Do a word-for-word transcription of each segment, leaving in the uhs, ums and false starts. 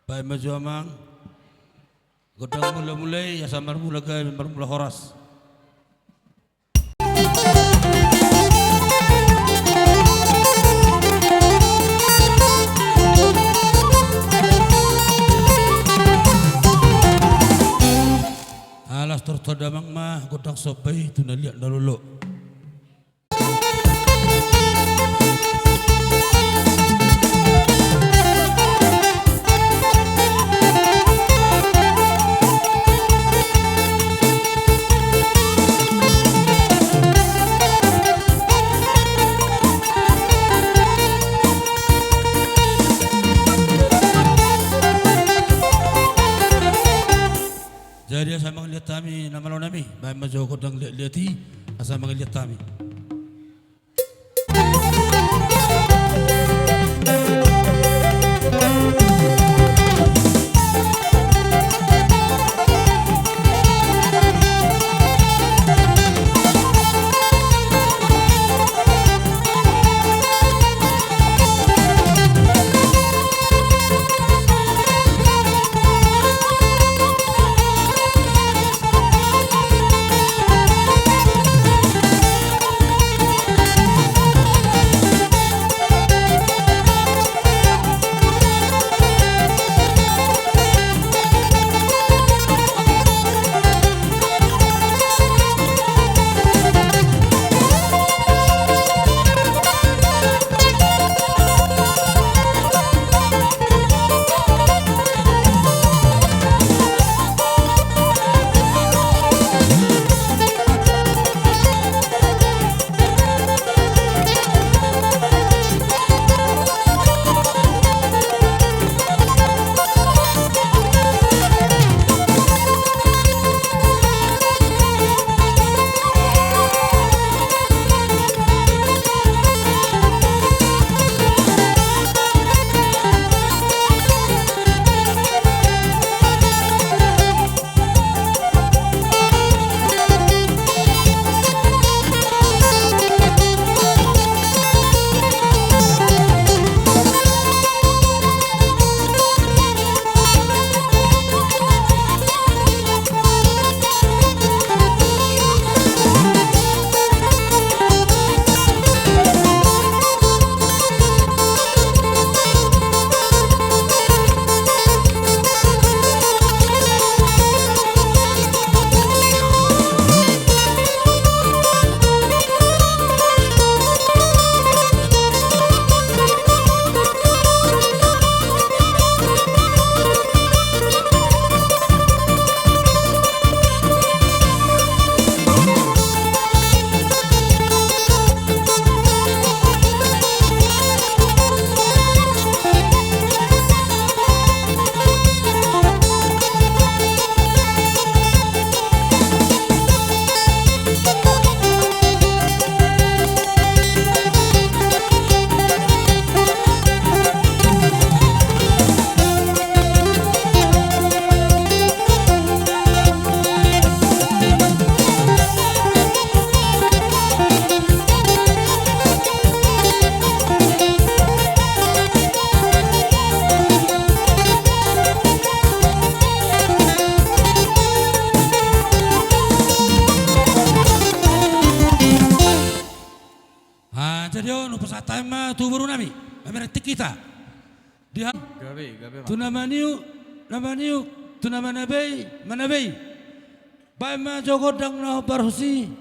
Baen ma jo amang gondang mulamula i asa marmula gabe marmula horas. Alas tortor damang ma gondang somba i tu na liat na lolo. Jadi asa mangaliat hami na malo nami, baen ma jo gondang liat-liat i asa mangaliat hami. Ah, jadi on, hupasahat hami ma tu boru nami, mamereng tingki hita. Di ha-, gabe, gabe ma. Tu na maniuk, na maniuk, tu na manabei, manabei. Baen ma jo gondang na hombar husi.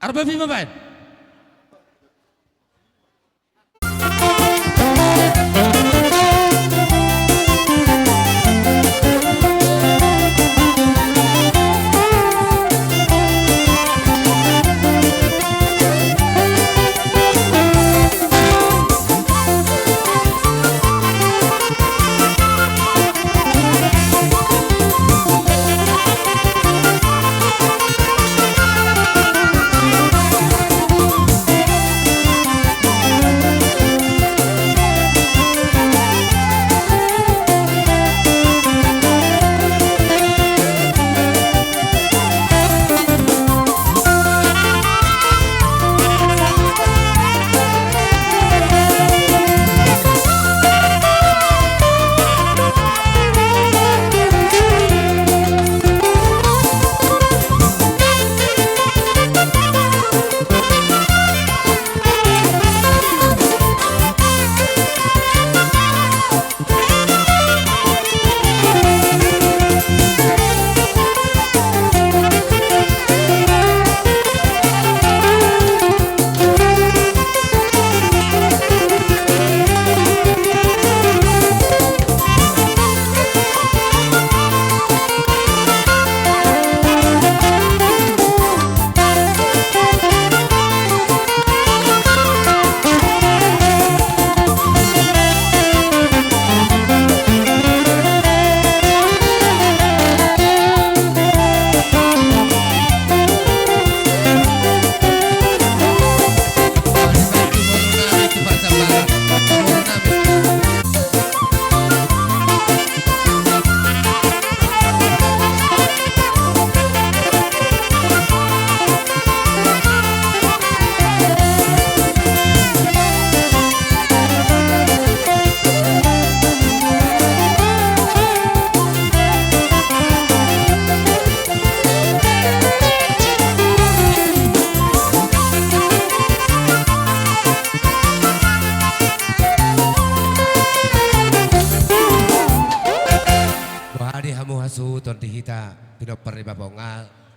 Arbabi ma baen.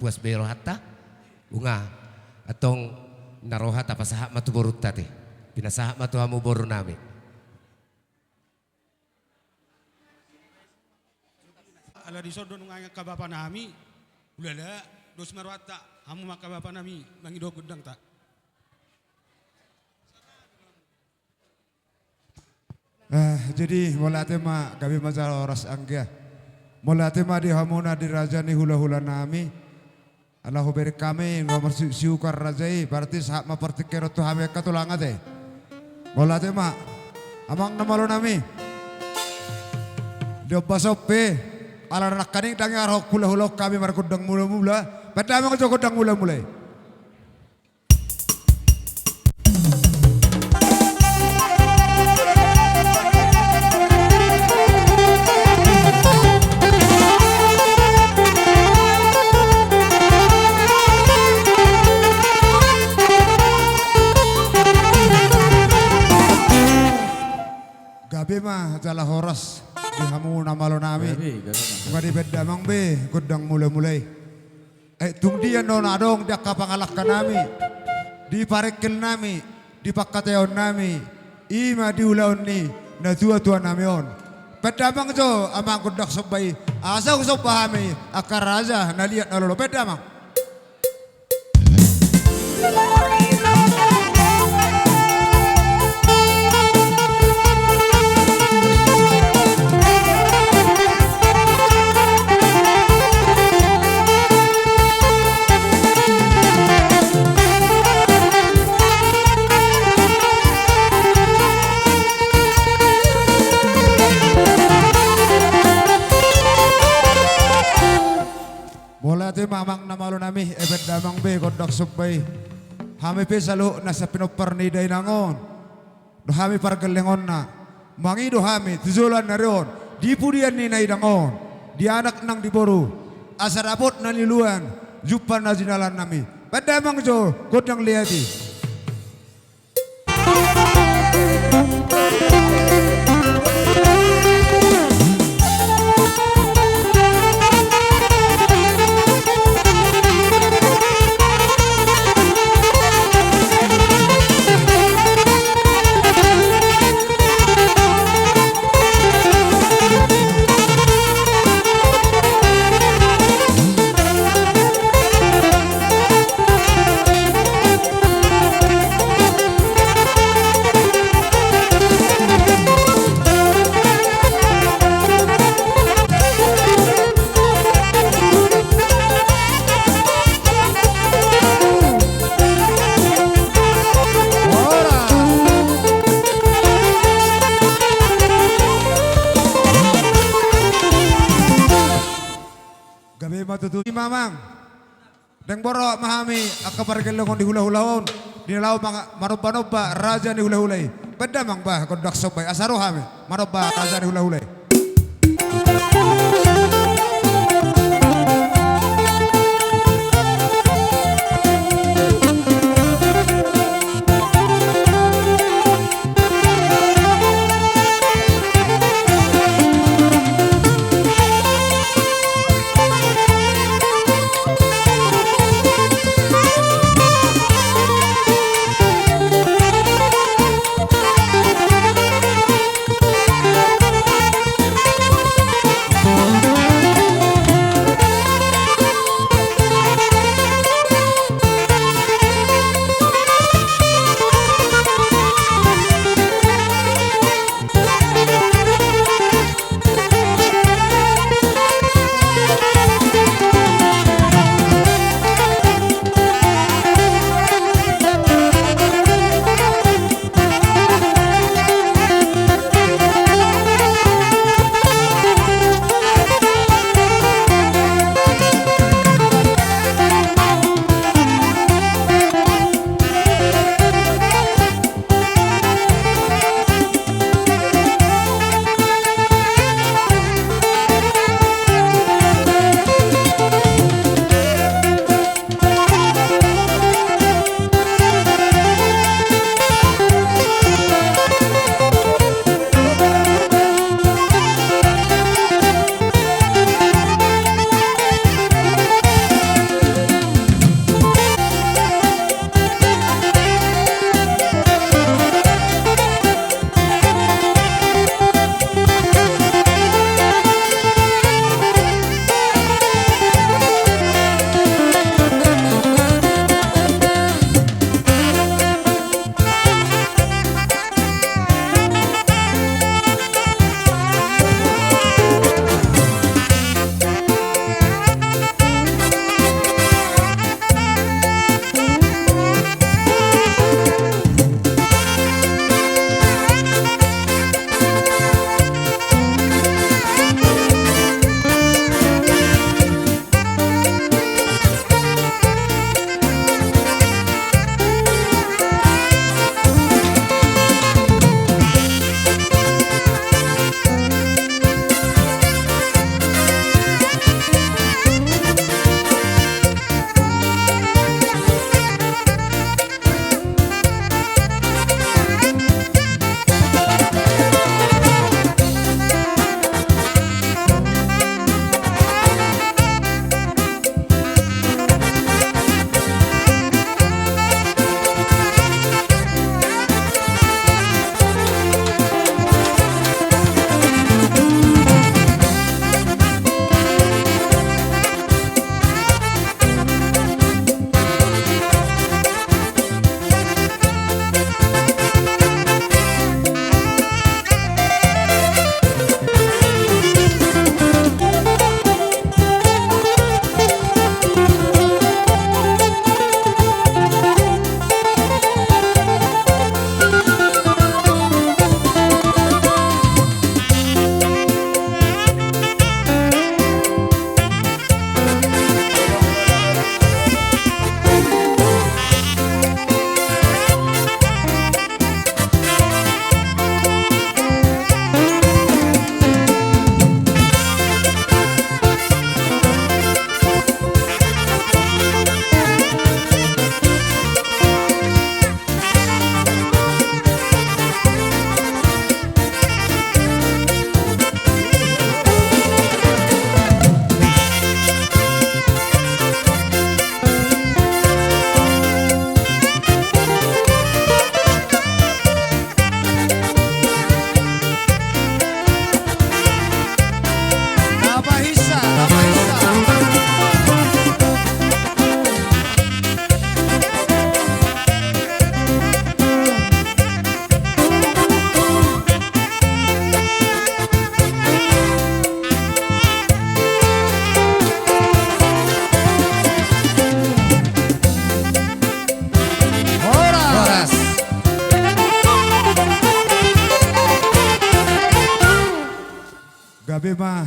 Puas be rohanta? Nunga. Antong na roha tapasahat ma tu borunta ate. Pinasahat ma tu hamu borunami. Ala dison do nunga angka bapanami, hulala, dos ma rohanta, hamu ma angka bapanami, mangido gondangta. Ah, jadi mauliate ma, gabe ma jala horas anggia. Mauliate ma di hamuna di raja ni hulahulanami. Ala hubereng hami nomor si-, siukar raja i, berarti sahat ma partingkian on tu hami angka tulang ate. Mauliate ma, amang na malonami. Di ombas on pe, ala nangkaning ndang iarahon hulahula on hami margondang mulamula, bahen damang jo gondang mulamula i. Gabe ma jala horas di hamu na malonami. Gabe, gabe ma. Nunga dibahen damang be gondang mulamula i. Eh, tung dia do na adong di angka pangalangkanami, di parengkelnami, di pangkataionami, i ma di ulaon ni natuatuanami on. Bahen damang jo amang gondang somba i, asa husomba hami angka raja na liat na lolo, bahen damang. Mauliate ma amang na malonami, eh, bahen damang be gondang somba i. Hami pe saluhutna sian pinompar ni dainang on, dohot hami pargellengonna, mangido hami tu joloan ni ari on, di pudian ni naidang on, di anak nang di boru, asa dapot na niluluan, jumpang na jinalannami. Bahen damang jo gondang liat i. Gabe ma tutu, i ma amang. Dang borhat ma hami angka pargellengon di hulahula on, di na laho manga-, manombanomba raja ni hulahula i. Bahen damang ba gondang somba i, asa ro hami manomba raja ni hulahula i.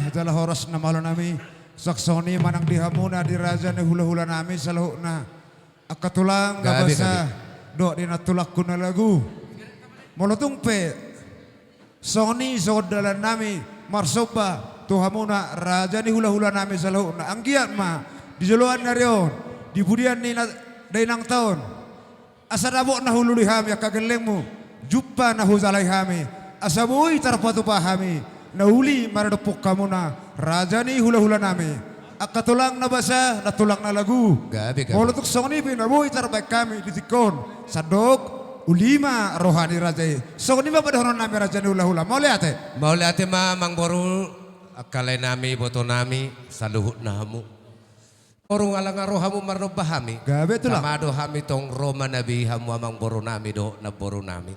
jala horas na malo nami. Songon i ma nang di hamuna di raja ni hula-hula nami saluhutna. Angka tulang na basa dohot di nantulangku na lagu. Molo tung pe songon i songon dalan nami marsomba tu hamuna raja ni hula-hula nami saluhutna. Anggiat ma di joloan ni ari on, di pudian ni na dainangta on, asa dapot na hulului hami angka gellengmu, jumpa na hujalo hami, asa boi tarpatupa hami na uli maradophon hamuna raja ni hula-hula nami. Angka tulang na basa, nantulang na lagu. Gabe, gabe. Molo tung songon i pe na boi tarbaen hami di tingki on, sandok uli ma roha ni raja i. Songon i ma padohonon nami raja ni hula-hula. Mauliate. Mauliate ma amangboru, angka lae nami, iboto nami, saluhutna hamu. Boru, ala nga ro hamu marnomba hami. Gabe tulang. Tama do hami tong ro manabi hamu amangboru nami dohot namboru nami.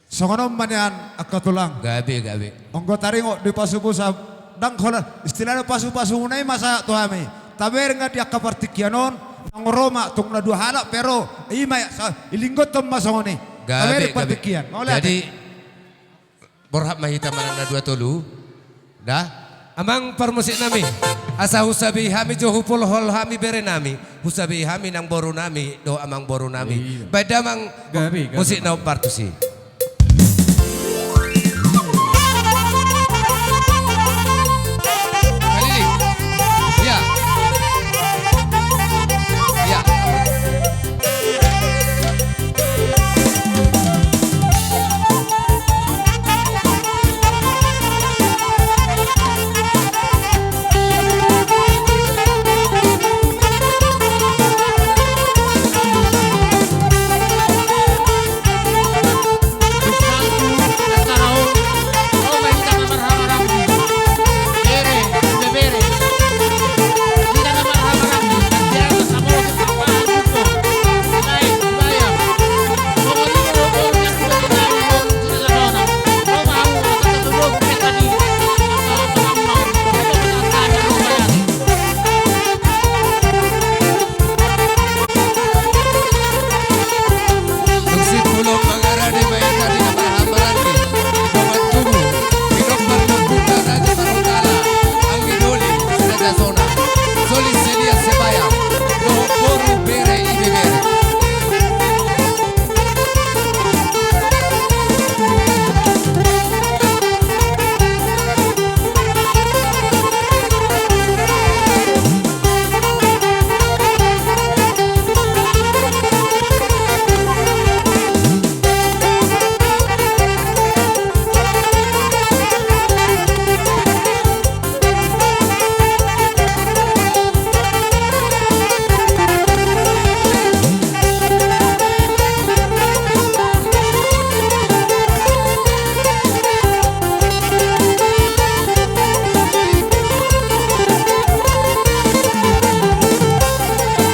Songon on ma nian angka tulang. Gabe, gabe. Anggo taringot di pasu-pasu, ndang holan istilahna pasu-pasu muna i ma sahat tu hami. Tabereng di angka partingkian on, nang ro ma tung na dua halak pe ro. I ma, ilinggothon ma songon i. Gabe, gabe. Tabereng partingkian. Mauliate. Jadi, borhat ma hita manang na dua tolu. Da? Amang parmusik nami, asa husabei hami jo, hupolhol hami bere nami, husabei hami namboru nami dohot amangboru nami. Iya. Baen da amang. Gabe, gabe. Musik na umpartus i. Kalili. Iya. Iya.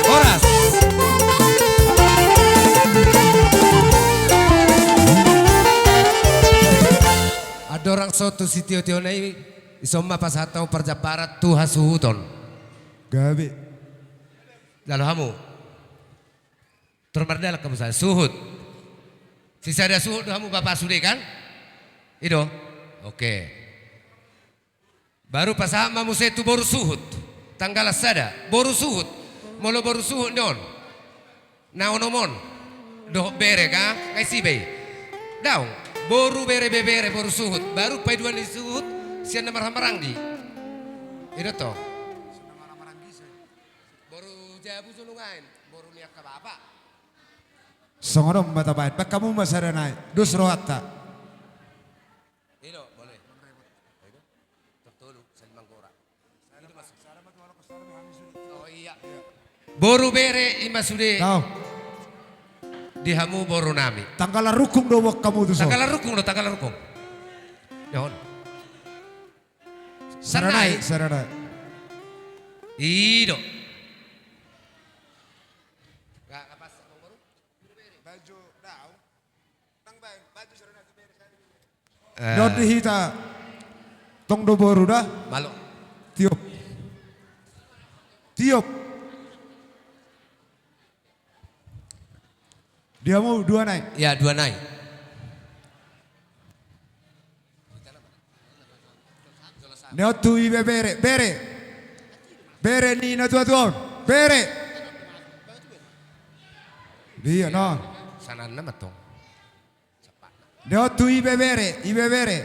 Horas. Andorang so tu sitio-tiona i, ison ma pasahat hamu parjambaran tu hasuhuton. Gabe. Jalo hamu. Tor mardalan hamu sada suhut. Sisada suhut do hamu bapa sude kan? I do. Oke. Baru pasahat ma muse tu boru suhut. Tanggalan sada. Boru suhut. Molo boru suhut ni on. Na onom on. Dohot bere ka? Nga isi be i. Daong. Boru, bere, bebere, boru suhut. Baru paidua ni suhut sian na marhamaranggi. I do tong. Boru jabu jolo nuaeng, boru ni angka bapa. Songon on ma tabaen, baen hamu ma sada nai, dos rohanta. I do, boleh. Tolu, saling manggora. Oh iya. Boru bere i ma sude. Tau. Di hamu boru nami. Tanggalan rungkung do buat hamu tu son. Tanggalan rungkung do, tanggalan rungkung. Jahon. Sada nai, sada nai. I do. Eh. Di hita tong do boru da. Malo. Tiop. Tiop. Di hamu dua nai. Ya, dua nai. Dao tu ibebere, bere. Bere ni natuatua on. Bere. Dia no. Sananna ma tong. Dao tu ibebere, ibebere.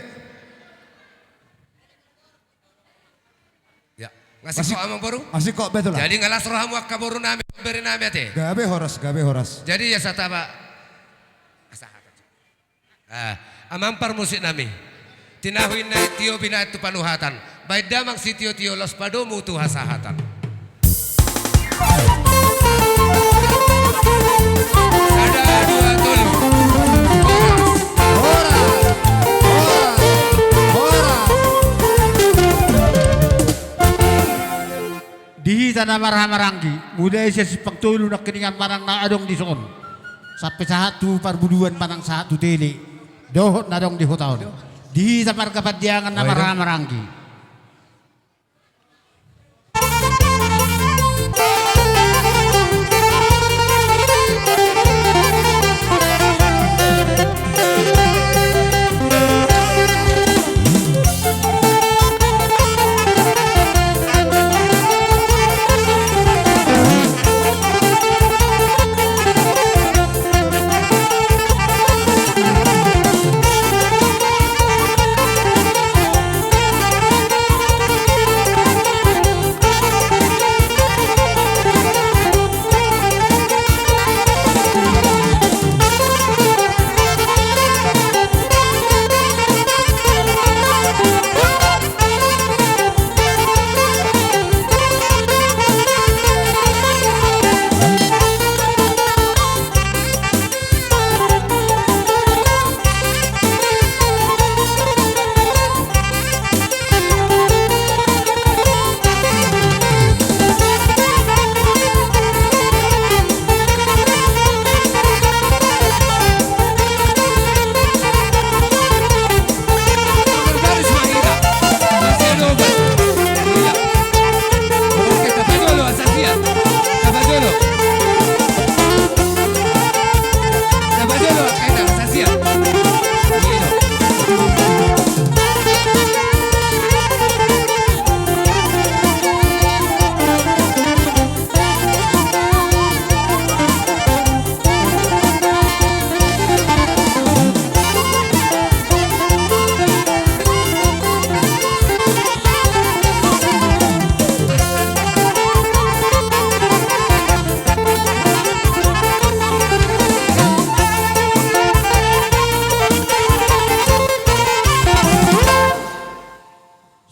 Ya, nga singkop amang boru? Nga singkop, betul lah. Jadi nga las rohamu angka boru nami, bere nami ate. Gabe horas, gabe horas. Jadi ya sataba. Asa hata. Ah, amang parmusik nami. Tinahu inna tio binaen tu panuhatan. Baen damang sitiotio laos padomu tu hasahatan. Sada, dua, tolu. Horas. Horas. Horas. Horas. Di hita na marhahamaranggi, mulai sian Simpang Tolu nangkiningan manang na adong di son, sampe sahat tu Parbuduan manang sahat tu Tele dohot na adong di huta on. Di hita marga Pandiangan na marhahamaranggi.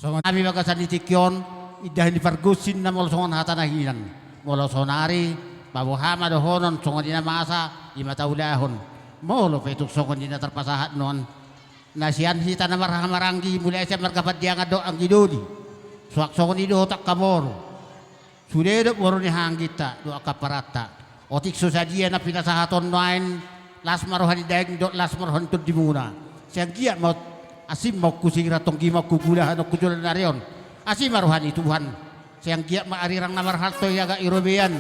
Songon i ma bagasan di tingki on, indahan ni pargonsi na molo songon hata na hinan. Molo saonari, paboa ma dohonon songon i na masa, i ma taulahon. Molo pe tung songon i na tarpasahat nuaeng. Na sian hita na marhahamaranggi, mulai sian marga Pandiangan dohot anggi doli. Suang songon i dohot angka boru. Sude do boru ni haangginta dohot angka paranta. Otik so sadia na pinasahaton nuaeng, las ma roha ni daging dohot las ma roha ni tondimuna. Sai anggiat ma asing ma ongku sirang, tonggi ma ongku gula hamu tu joloan ni ari on. Asi ma roha ni Tuhan. Sai anggiat ma arirang na marhalto i agak i robean.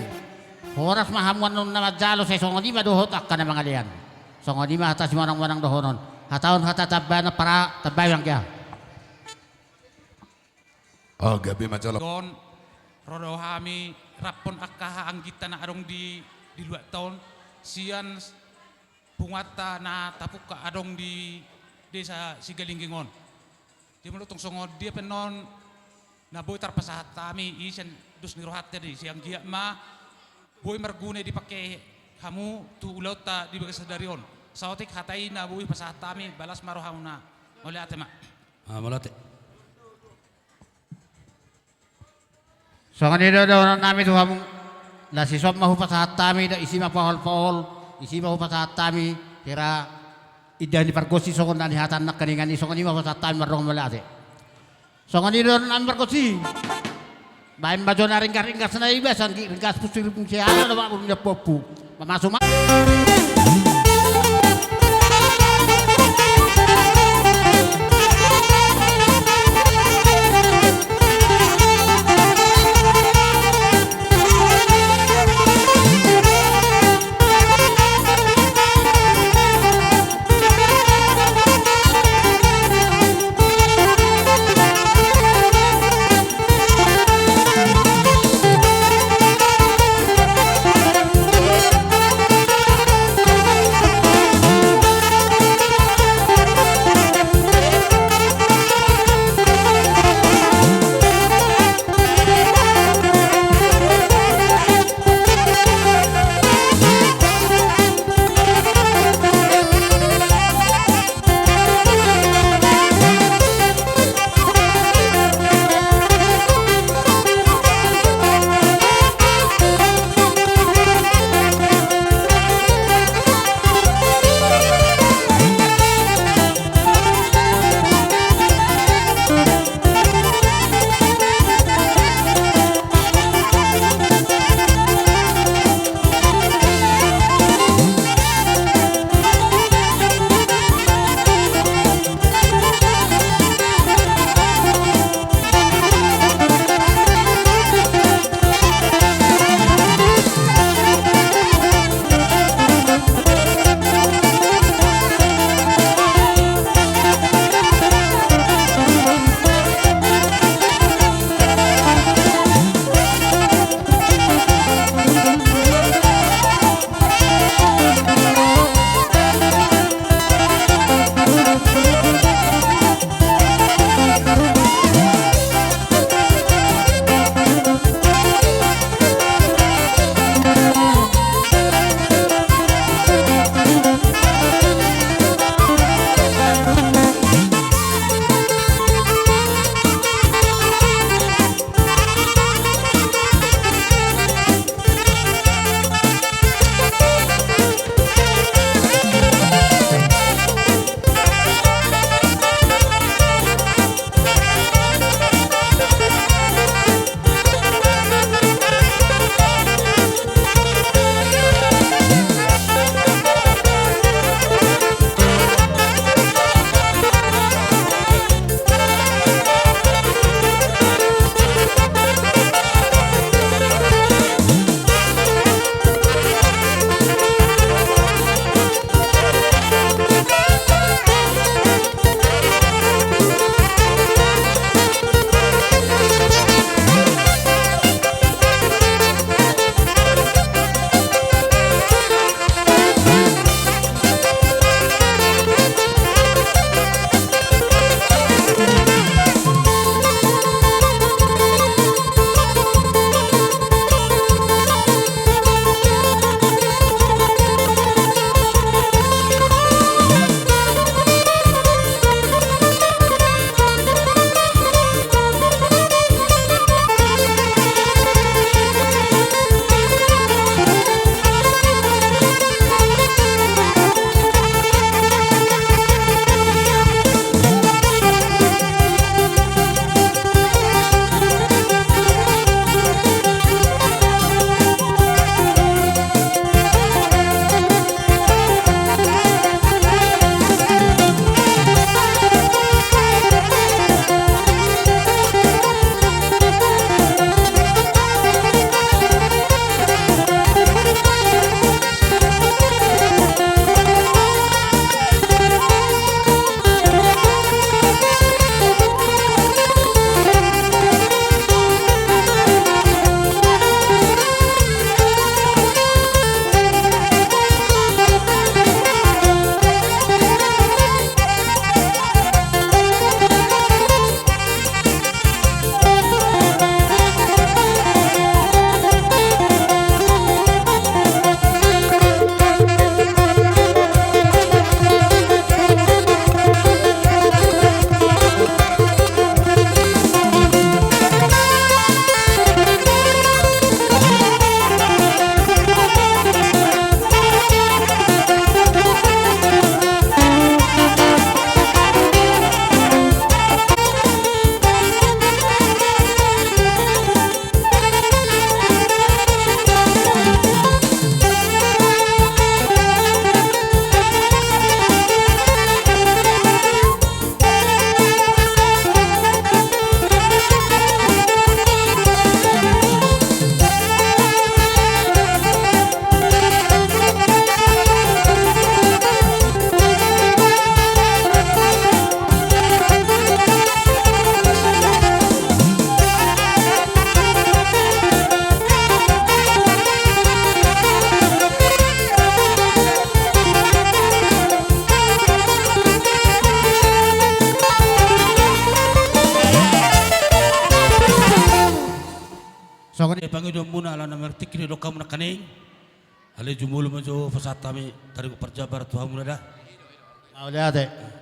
Horas ma hamu annon na manjalo, sai songon i ma dohot angka na mangalean. Songon i ma hata simonang-monang dohonon. Hata on hata tamba, na para tamba i ma anggia. Oh, gabe ma jolo. Ro do hami raphon angka haangginta na adong di, di luatta on, sian punguanta na tapungka adong di desa Sigalingging on. Jadi molo tung songon dia pe annon na boi tarpasahat hami i sian dos ni rohanta, di sai anggiat ma boi marguna i dipangke hamu tu ulaonta di bagasan sadari on. Saotik hata i na boi pasahat hami, balas ma rohamuna. Mauliate ma. Ah, mauliate. Songon i do dohonon nami tu hamu. Laos dison ma hupasahat hami, disi ma paol-paol, disi ma hupasahat hami, hira indahan ni pargonsi songon na nihataon nangkiningan i, songon i ma hupasahat hami mardongan mauliate. Songon i do dohonon nami pargonsi. Baen ma jo na ringgas-ringgas na iba, sai anggiat ringgas punsu, ringgas punsu, ala do ma burung ni ompu-ompu. Mamasu ma. Ido muna ala na martingki do hamu nangkaning. Alai jumolo ma jo pasahat hami taringot parjabar tu hamu na da. Mauliate.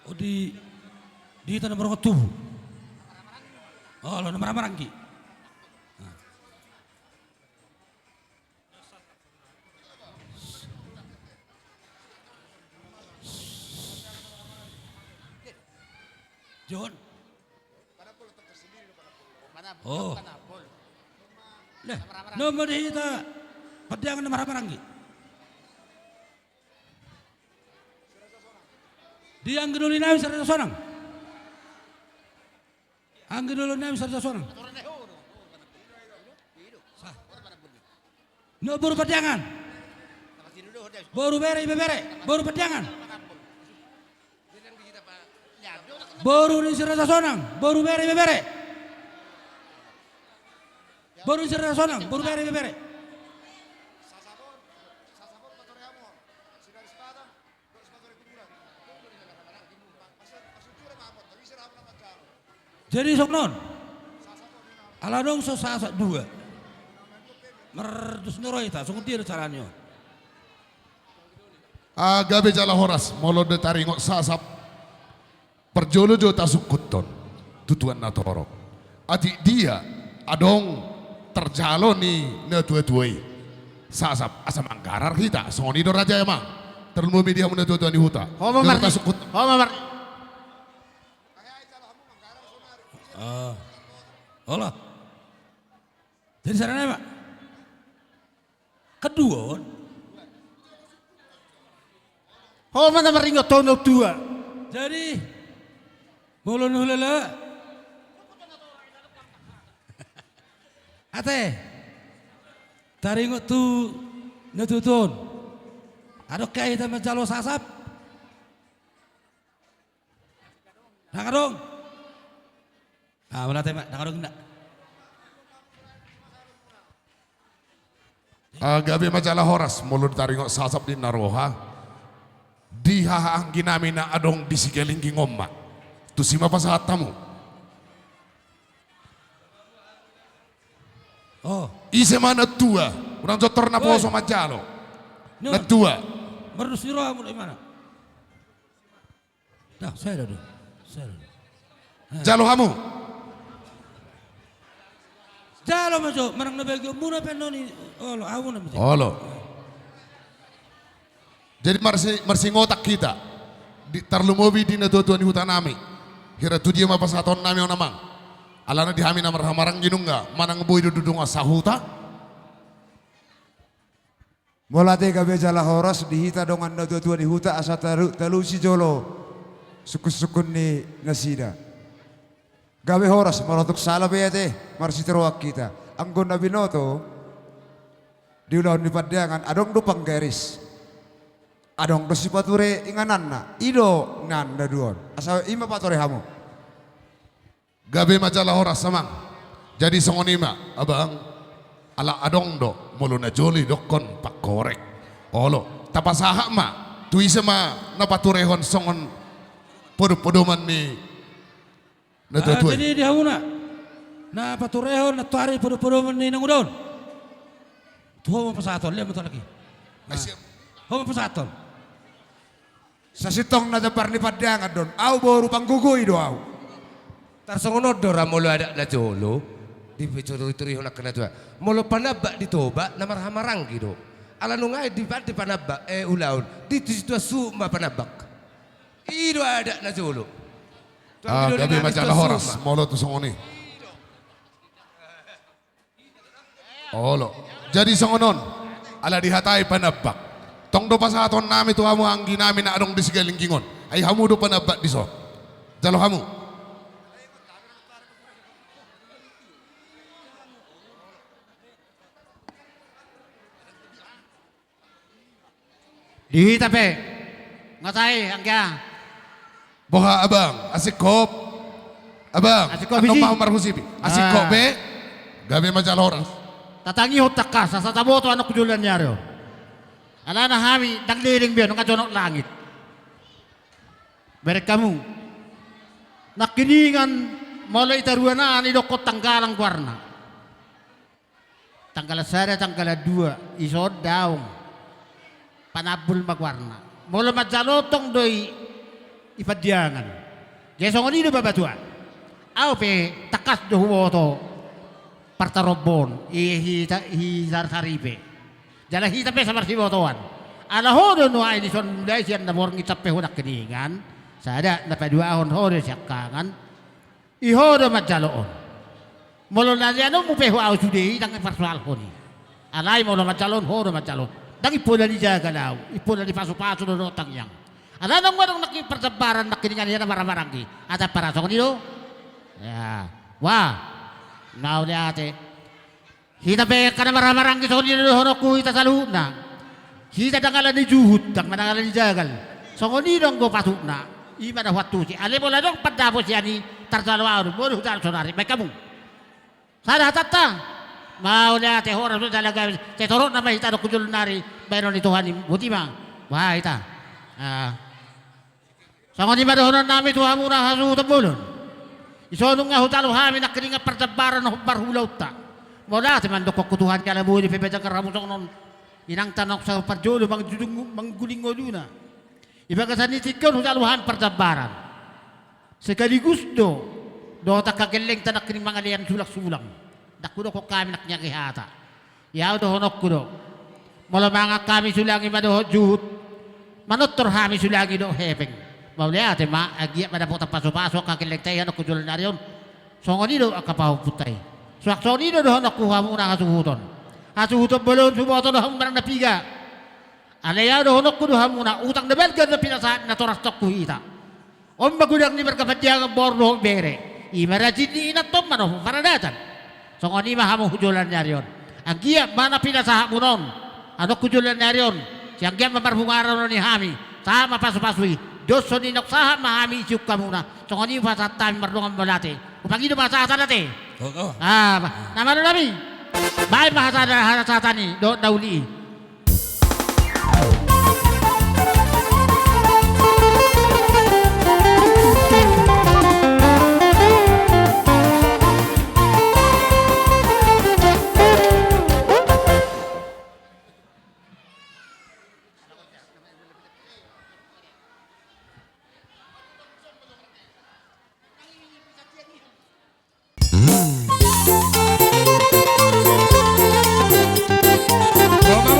O di, di hita na marongkot tubu. O, laho na marhahamaranggi. John. O. Leh, nama di hita Pandiangan na marhahamaranggi. Di anggi doli nami si Raja Sonang. Anggi doli nami si Raja Sonang. Na boru Pandiangan. Boru bere ibebere. Boru Pandiangan. Boru ni si Raja Sonang. Boru bere ibebere. Boru ni si Raja Sonang. Boru bere ibebere. Jadi songon on. Ala adong so sasap dua. Merdos ni roha hita, songon dia do carani on. Ah, gabe jala horas, molo do taringot sasap. Parjolo jo tasungkuthon tu tuan na torop. Atik dia adong tarjalo ni natuatua i. Sasap asa manggarar hita, songon i do raja i amang. Tarlumobi di hamu natuatua ni huta. Ho ma mar-, tasungkuthon. Ho ma mar- Ah. Olo. Jadi sada nai ma. Kedua on. Ho ma na maringot ho na tua. Jadi molo na hulala. Ate. Taringot tu natuatua on. Adong hea hita manjalo sasap? Ndang adong. Ah, mauliate ma, ndang adong inna. Ah, gabe ma jala horas, molo taringot sasap di na roha. Di haha anggi nami na adong di Sigalingking on ma. Tusi ma pasahat hamu. Oh. Ise ma na tua, unang jontor na poso manjalo. Na tua. Merdos ni roha muna imana. Nah, sada do. Sada do. Jalo hamu. Jalo ma jo, manang na bagian muna pe annon i, olo, ahu na muse. Olo. Jadi marsi-, marsingotan hita. Di, tarlumobi di natuatua ni huta nami. Hira tu dia ma pasahaton nami on amang. Alana di hami na marhahamaranggi nunga, manang boi do dudungan sahuta. Mauliate gabe jala horas di hita dongan natuatua ni huta asa talu-, talusi jolo sungkunsungkun ni nasida. Gabe horas, molo tung sala pe ate, marsiteroan hita. Anggo na binoto, di ulaon ni Pandiangan, adong do panggaris. Adong do sipature ingananna, i do na dua on. Asa i ma patore hamu. Gabe ma jala horas amang. Jadi songon i ma, abang. Ala adong do, molo na jolo i dokkon pangkorek. Olo, tapasahat ma, tu ise ma na paturehon songon podopodoman ni natuatua i. Jadi di hamuna. Na paturehon nantoari podopodoman ni na uda on. Tu ho ma pasahaton, lehon ma tu halak i. Ho ma pasahaton. Sasintongna jambar ni Pandiangan do on, ahu boru panggogoi do ahu. Tarsongon on do ra molo adat na jolo, dipaturituri ho angka na tua. Molo panambak di Toba, na marhahamaranggi do. Ala nunga i di pan-, di panambak, eh, ulaon, di tu situan suhut ma panambak. I do adat na jolo. Ah, gabe ma jala horas, molo tung songon i. Olo. Jadi songon on, ala dihatai panambak. Tong do pasahaton nami tu hamu anggi nami na adong di Sigalingking on. Ai hamu do panambak dison. Jalo hamu. Di hita pe. Nga tahe angka. Boha abang, asing hop. Abang, asing hop, annon isi. Mau marhusipi. Asing hop be. Gabe ma jala horas. Tatangihon tangkas, asa taboto annon tu joloan ni ari on. Alana hami ndang leleng be on, nga jonok langit. Bereng hamu. Nangkiningan molo i taruan an i dokkon tanggalan goarna. Tanggalan sada, tanggalan dua, ison daong. Panambul ma goarna. Molo manjalo tong do i, i Pandiangan. Jadi songon i do babatua. Au pe tangkas do huboto partarombon i hita, hi Sarsari pe. Jala hita pe samarsibotoan. Ala ho do nuaeng i son mulai sian na borngin sampe ho nangkiningan. Sada na paduahon ho do siangkangan. I ho do manjaloon. Molo na nianonmu pe ho au sude i ndang parsoalhon i. Alai molo manjaloon ho do manjaloon. Ndang impola ni jagal au. Impola ni pasupasu do dohot tangiang. Alana nga adong nangkin parjambaran nangkiningan ia na marhahamaranggi. Ata parasongon i do. Ya. Wah. Mauliate. Hita pe angka na marhahamaranggi songon i do dohononku hita saluhutna. Hita ndang ala ni juhut, ndang manang ala ni jagal. Songon i do anggo patutna. I ma na huantusi. Alai molo adong pandapot sian i tarjalo au do. Molo hujalo saonari. Baen hamu. Sada hatanta. Mauliate horas do jala gabe. Sai torop nama hita adong tu joloan ni ari. Baenon ni Tuhan i. Boti ma. Bah hita. Ah. Songon i ma dohonon nami tu hamuna hasuhuton bolon. Ison nunga hujalo hami nangkiningan parjambaran hombar ulaonta. Mauliate mandokhon tu Tuhan jala boi dipajagar hamu songon on. Inangta na saparjolo mangguling ngoluna. Di bagasan ni tingki on hujalo hami parjambaran. Sekaligus do. Dohot angka gellengta nangkining mangalean sulangsulang. Ndang hudokhon hami nangkining age hata. Ia au dohononku do. Molo mangan hami sulang i ma dohot juhut. Manortor hami sulang i dohot hepeng. Mauliate ma, anggiat ma dapotan pasupasu angka gellengta i annon tu joloan ni ari on. Songon i do angka pahompunta i. Suang songon i do dohononku hamuna hasuhuton. Hasuhuton bolon, huboto do hamu manang na piga. Alai au dohononku do hamuna, utang na balga na pinasahat natoras tong tu hita. On ma godang ni marga Pandiangan boru dohot bere. I ma rajin ni inanta on manopo paradatan. Songon i ma hamu tu joloan ni ari on. Anggiat ma na pinasahatmuna on. Annon tu joloan ni ari on. Sai anggiat ma marbunga ranon ni hami. Sahat ma pasupasu i. Doshon ni naung sahat ma hami isiuk hamuna. Songon i ma pasahat hami mardongan mauliate. Hupangido ma sahat ate. Oh, oh. Ah, bah. Na malo nami. Baen ma hasada hasahatan i. Dohot na uli i. Roma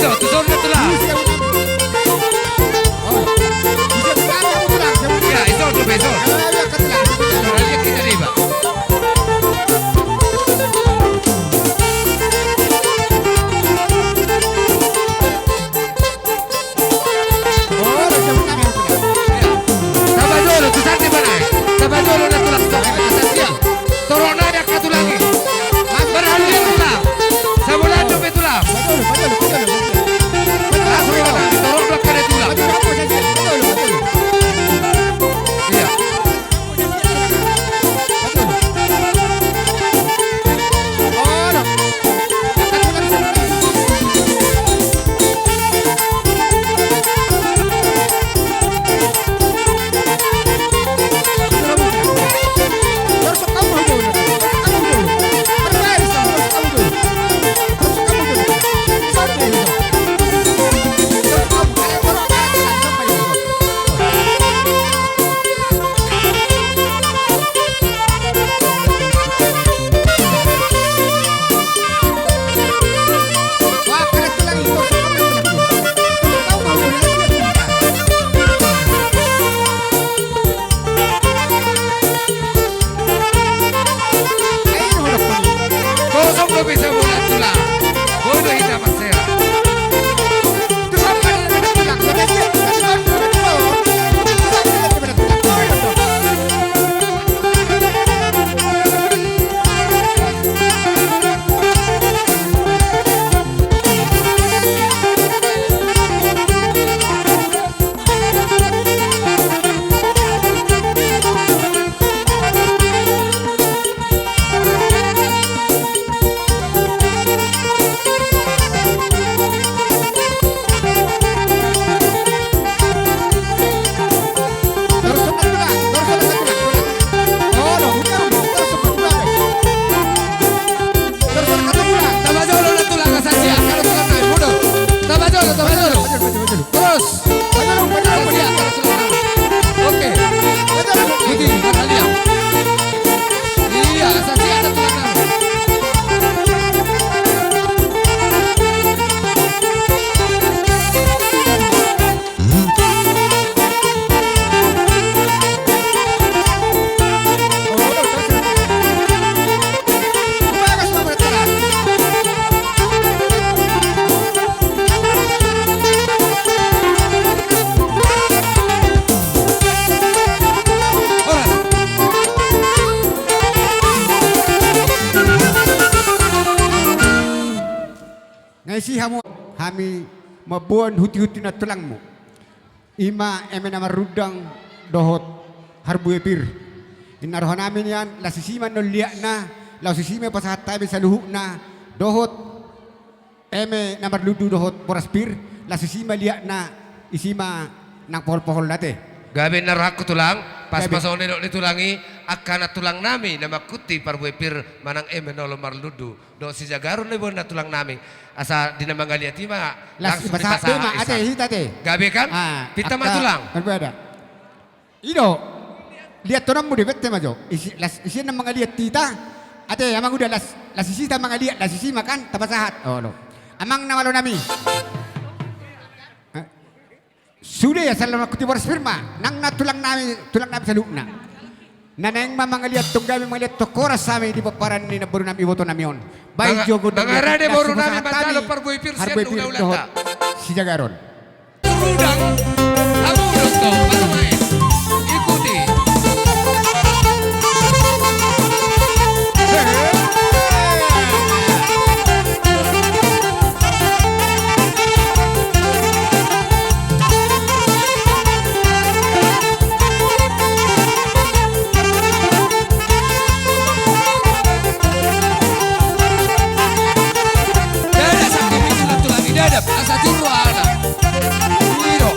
Tulang. Ya, ison dope, ison. Tulang, ya, tulang. Tamba jolo, tu sande bana. Tamba jolo na tulang, tulang. Torona dia ka tulang i. Berhalia tulang. Sabulan dope tulang. Langsung tulang. Torona dia ka tulang. Iya. Tamba jolo na tulang, asa siap, kalau tulang naik, mundur. Tamba jolo, tamba jolo. Terus. Asa siap, kalau tulang naik. Oke. Ikuti, kita lihat. Iya, asa siap, kalau tulang naik. Nga isi hamu hami mamboan huti-huti na tulangmu. I ma eme na marrudang dohot harbue pir. Inna rohanami nian, las isi ma annon liatna, laos isi ma pasahat hami saluhutna, dohot eme na marlundu dohot boras pir, las isi ma liatna, isi ma nang pohol-pohol na te. Gabe na rohangku tulang, pas ma songon na nidok ni tulang i, angka na tulangnami na mangkuti parbue pir manang eme na olo marlundu. Dohot sijagaron na iboan na tulangnami. Asa di na mangaliat i ma, las, langsung dipasahat ma, ate, hita te. Gabe kan? Ah, pinta ma tulang. Kan beda. I do. Liat tonammu de bete ma jo. Isi, las, isi na mangaliat hita. Ate, amang uda las, las isi ta mangaliat, las isi ma kan, tapasahat. Olo. Amang na malo nami. Eh. Sude asa na mangkuti boras pir ma, nang na tulangnami, tulangnami saluhutna. Na naeng ma mangaliathon gabe mangaliathon horas hami di pomparan ni namborunami ibotonami on. Baen jo gondang mangarade borunami manjalo parbue pir sian hulahulanta. Sijagaron. Rudang, hamu do tong, baru main. Ikuti. Ndada sangkep i tulang-tulang i, ndada, asa tiur rohana. I do.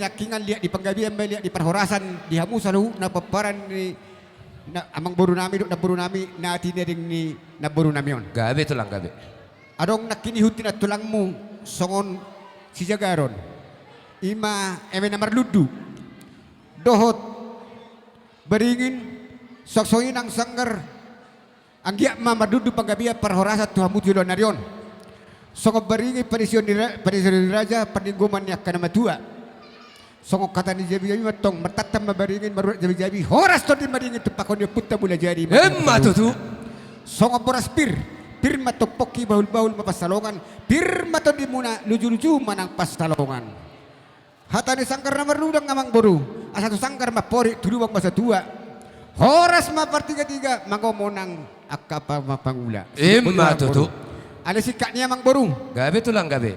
nangkiningan liat di panggabean ma liat di parhorasan di hamu saluhutna pomparan ni na-, amangboru nami dohot namboru nami na tinading ni namboru nami on. Gabe tulang, gabe. Adong nangkin ihut ni nantulangmu songon sijagaron, i ma eme na marlundu dohot baringin, songon i nang sanggar. Anggiat ma marlundu panggabean parhorasan tu hamu tu joloan ni ari on. Songon baringin panision ni ra-, panision ni raja, paninggoman ni angka na matua. Songon hata ni jabijabi mantong, martantan ma baringin, marurat jabijabi, horas tondi maringin, tumpahon ni ompunta Mulajadi. Emma tutu. Songon boras pir, pir ma tong pongki, bahulbahul ma pansalongan, pir ma tondimuna, lujuluju ma nang pansalongan. Hata ni sanggar na marludang, amangboru, asa tu sanggar ma amporik, tu lubang ma satua. Horas ma partigatiga, mangomo nang angka pa-, ma-, pangula. Emma tutu. Alai singkat ni, amangboru. Gabe tulang, gabe.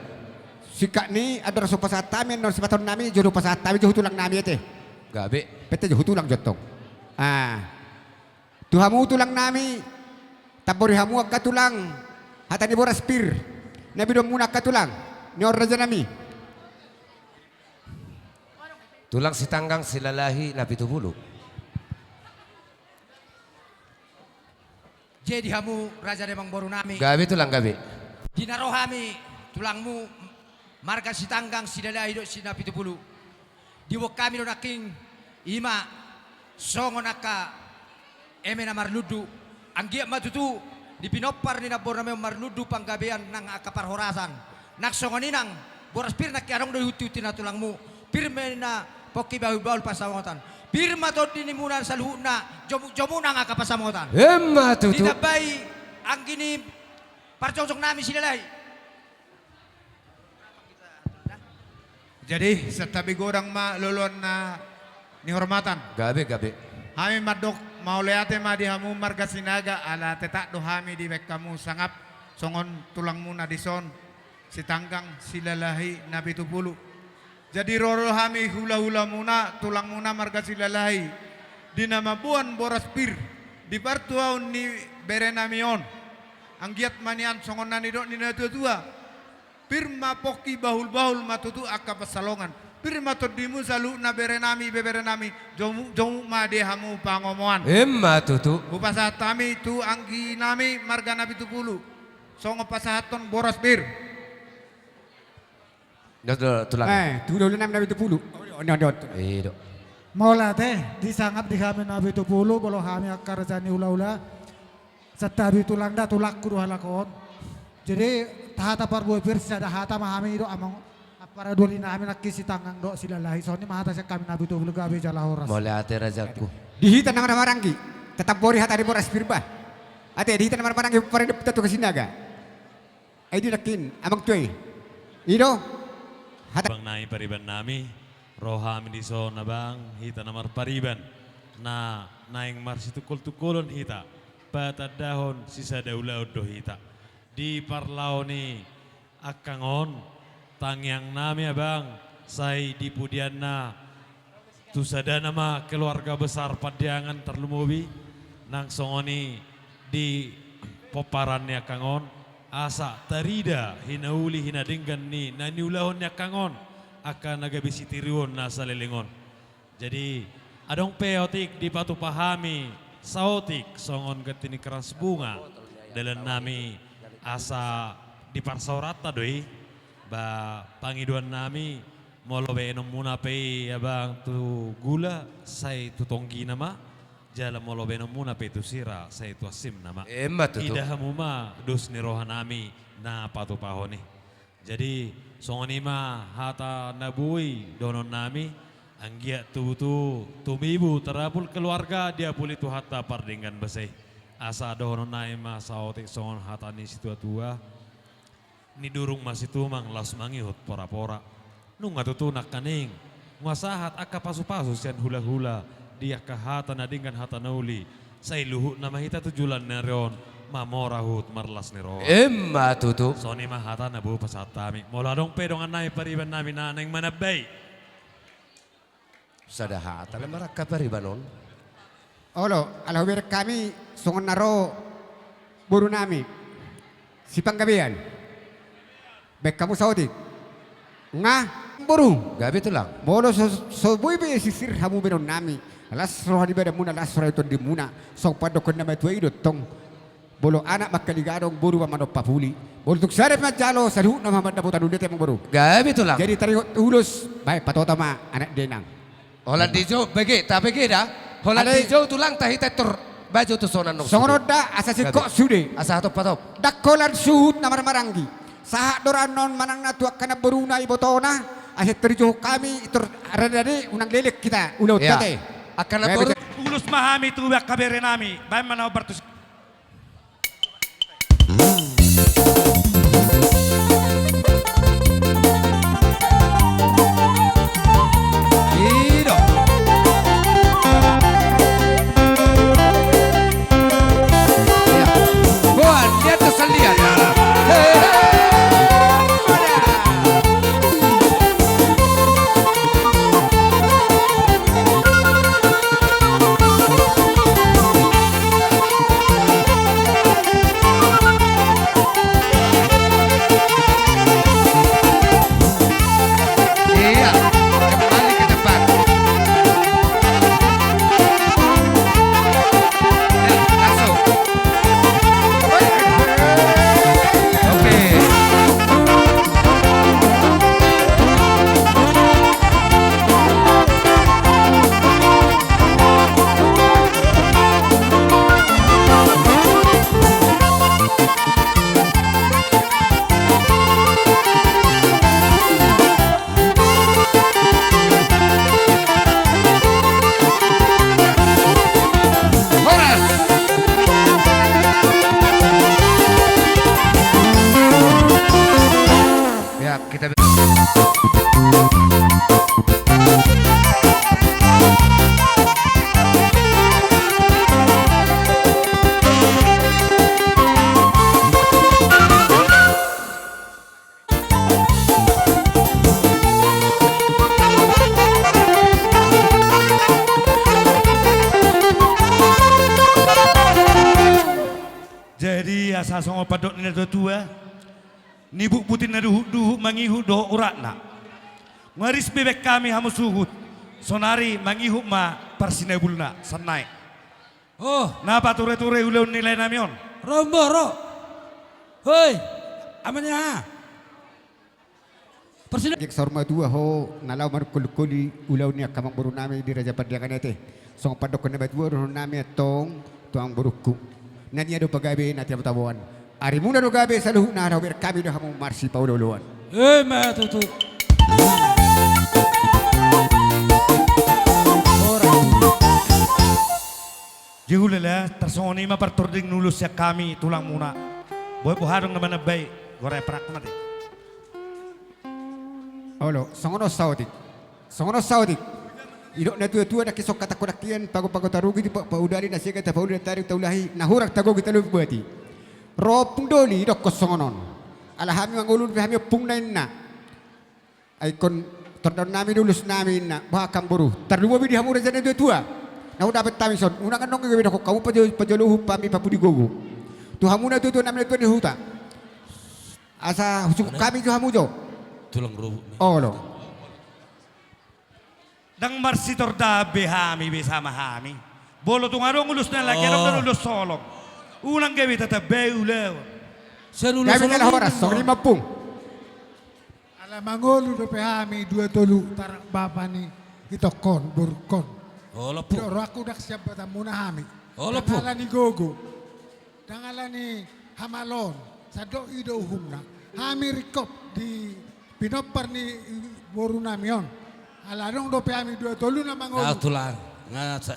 Singkat ni, andor so pasahat hami, andor sipasahaton nami, jolo pasahat hami jo tu tulang nami, ate. Gabe. Pette jo tu tulang jo tong. Ah. Tu hamu tulang nami, tambori hamu angka tulang, hata ni boras pir na binoanmuna angka tulang, ni on raja nami. Tulang Sitanggang Silalahi Napitupulu. Jadi hamu raja ni amangboru nami. Gabe tulang, gabe. Di na ro hami tulangmu marga Sitanggang Silalahi dohot si Napitupulu. Diboan hami do nangkin, i ma songon angka eme na marlundu, anggiat ma tutu di pinompar ni namboru nami on marlundu panggabean nang angka parhorasan. Nang songon i nang boras pir nangkin adong do di hunti-hunti ni nantulangmu, pir ma ninna pongki, bahulbahul pansalongan. Pir ma tondimuna saluhutna, jomuk-jomuk nang angka pansalongan. Emma tutu. Ditambai anggi ni parjongjong nami Silalahi. Jadi, santabi godang ma loloan na nihormatan. Gabe, gabe. Hami mandok mauliate ma di hamu marga Sinaga, ala tetap do hami dibaen hamu sangap songon tulangmuna dison, Sitanggang Silalahi Napitupulu. Jadi ro do hami hulahulamuna, tulangmuna marga Silalahi, di na mamboan boras pir di partuaon ni berenami on. Anggiat ma nian songon na nidok ni natuatua. Pir ma pongki, bahulbahul ma tutu angka pansalongan. Pir ma tondimu saluhutna berenami, ibeberenami, jomuk, jomuk ma di hamu pangomoan. Emma tutu. Hupasahat hami tu angginami marga Napitupulu. Songon pasahathon boras pir. Dos do tulang. Eh, tu daulana Napitupulu. Ondo, ondo, ondo. I do. Mauliate, disangap di hami Napitupulu, molo hami angka raja ni hulahula. Santabi tulang da, tulangku do halak on. Jadi, hata parbue pir, sada hata ma hami do, amang, ampara doli nami nangkin Sitanggang dohot Silalahi. Songon i ma hata sian hami Napitupulu, gabe jala horas. Mauliate rajaku. Di hita na marhahamaranggi, tatambori hata ni boras pir bah. Ate, di hita na marhahamaranggi, pomparan ni ompunta Sinaga. Ai di nangkin, amang tua i. I do. Hata. Abang nami, pariban nami, ro hami dison abang, hita na marpariban, na naeng marsitungkoltungkolon hita, patandahon sisada ulaon do hita. Di parlao ni angka on, tangiang nami abang, sai di pudianna tu sadana ma keluarga besar Pandiangan tarlumobi, nang songon i di pomparan ni angka on, asa tarida hinauli hinadenggan ni na niulahon ni angka on, angka na gabe sitiruon na saleleng on. Jadi, adong pe otik dipatupa hami saotik songon ganti ni krans bunga, dalan nami asa di parsaoranta do i, ba pangidoan nami, molo baenonmuna pe i abang tu gula, sai tu tonggina ma, jala molo baenonmuna pe i tu sira, sai tu ansimna ma. Emma tutu. Ida hamu ma dos ni roha nami na patupahon i. Jadi, songon i ma hata na boi dohonon nami, anggiat tubutubu tumibu tarapul keluarga, diapuli Tuhanta pardenggan basa i. Asa dohonon nami ma saotik songon hata ni situatua. Nidurung ma situmang laos mangihut porapora. Nunga tutu nangkaning nunga sahat angka pasupasu sian hulahula di angka hata na denggan, hata na uli. Sai luhutna ma hita tu joloan ni ari on mamora huhut marlas ni roha. Emma tutu. Songon i ma hata na boi pasahat hami. Molo adong pe dongan nami pariban nami na naeng manambai. Sada hata na marangka pariban on. Olo, ala hubereng hami songon na ro boru nami Sipanggabean. Baen hamu saotik. Nga. Boru. Gabe tulang. Molo so, so boi be sirsir hamu bahenonnami, las roha ni badanmuna, las roha ni tondimuna. Songon pandokhon na matua i do tong. Molo anak mangkaligadong, boru ma manompa puli. Molo tung sada pe manjalo, saluhutna ma mandapotan undete, amang boru. Gabe tulang. Jadi taringot ulos, baen patota ma anak dainang. Holan dijou, bege, tabege da. Holan dijou tulang, tahi tator. Baju tu sonan nong. Songon on da, asa singkop sude. Asa hatop hatop. Ndang holan suhut na marmaranggi. Sahat do ra annon manang na tu angka namboruna, ibotona. Asa tor dijou hami, tor rade-rade, unang leleng hita ulaonta ate. Angka namboru. Ulos ma hami tu angka berenami. Baen ma na hombar tu si- Iya, kembali ke tempat. Ya, langsung. Oke. Horas. Ya, kita. Jadi, asa songon pandok ni natua-tua, nibutbuti na duhutduhut mangihut dohot uratna. Nga ris be baen hami hamu suhut, saonari mangihut ma parsinabulna, sannari. Oh. Na patureture ulaon ni laenami on. Ro, Ambo, ro. Hoi, amani aha? Parsina- Gek saur matua ho, na laho manungkol-ungkoli ulaon ni angka amangborunami di Raja Pandiangan i ate. Songon pandokhon na matua dohononnami antong tu amangborungku. Na nian do pagabe na tabo-taboan. Arimuna do gabe saluhutna, na hubereng hami do hamu marsipaolo-oloan. Ima tutu. Horas. Jehulala, tarsongon i ma partording ni ulos sian hami tulangmuna. Boha, boha adong na manambai, gorai parak mate. Olo, songon on saotik. Songon on saotik. Didok natua-tua, ndang hison hata hudangkian, pago-pago tarugi, tipak paudali, na sega tapauli, na tading taulahi, na hurang tagogi talumbati. Ro ompung doli, didokkon songon on. Ala hami mangolu dope hami ompungna, inna. Ai ingkon tordaonnami do ulosnami, inna. Boha angka amangboru, tarlumobi di hamu raja natua-tua. Na hudapot hami son, unang annon gabe didokkon hamu pajo-, pajolo uhum hami papudi gogo. Tu hamu natua-tua nami, natua ni huta. Asa husungkun hami jo hamu jo. Tulang rubuk. Olo. Ndang marsitordaan be hami be sama hami. Molo tung adong ulos na lagi, adong do ulos holong. Unang gabe tatambai ulaon. Gabe na horas, songon i ma ompung. Ala mangolu dope hami dua tolu tarak bapa ni itongkon, borungkon. Olo, ompung. Rohangku ndang sian badanmuna hami. Olo, ompung. Ndang ala ni gogo. Ndang ala ni hamaloon, sandok i do uhumna. Hami ringkot di pinompar ni borunami on. Ala adong dope hami dua tolu na mangolu.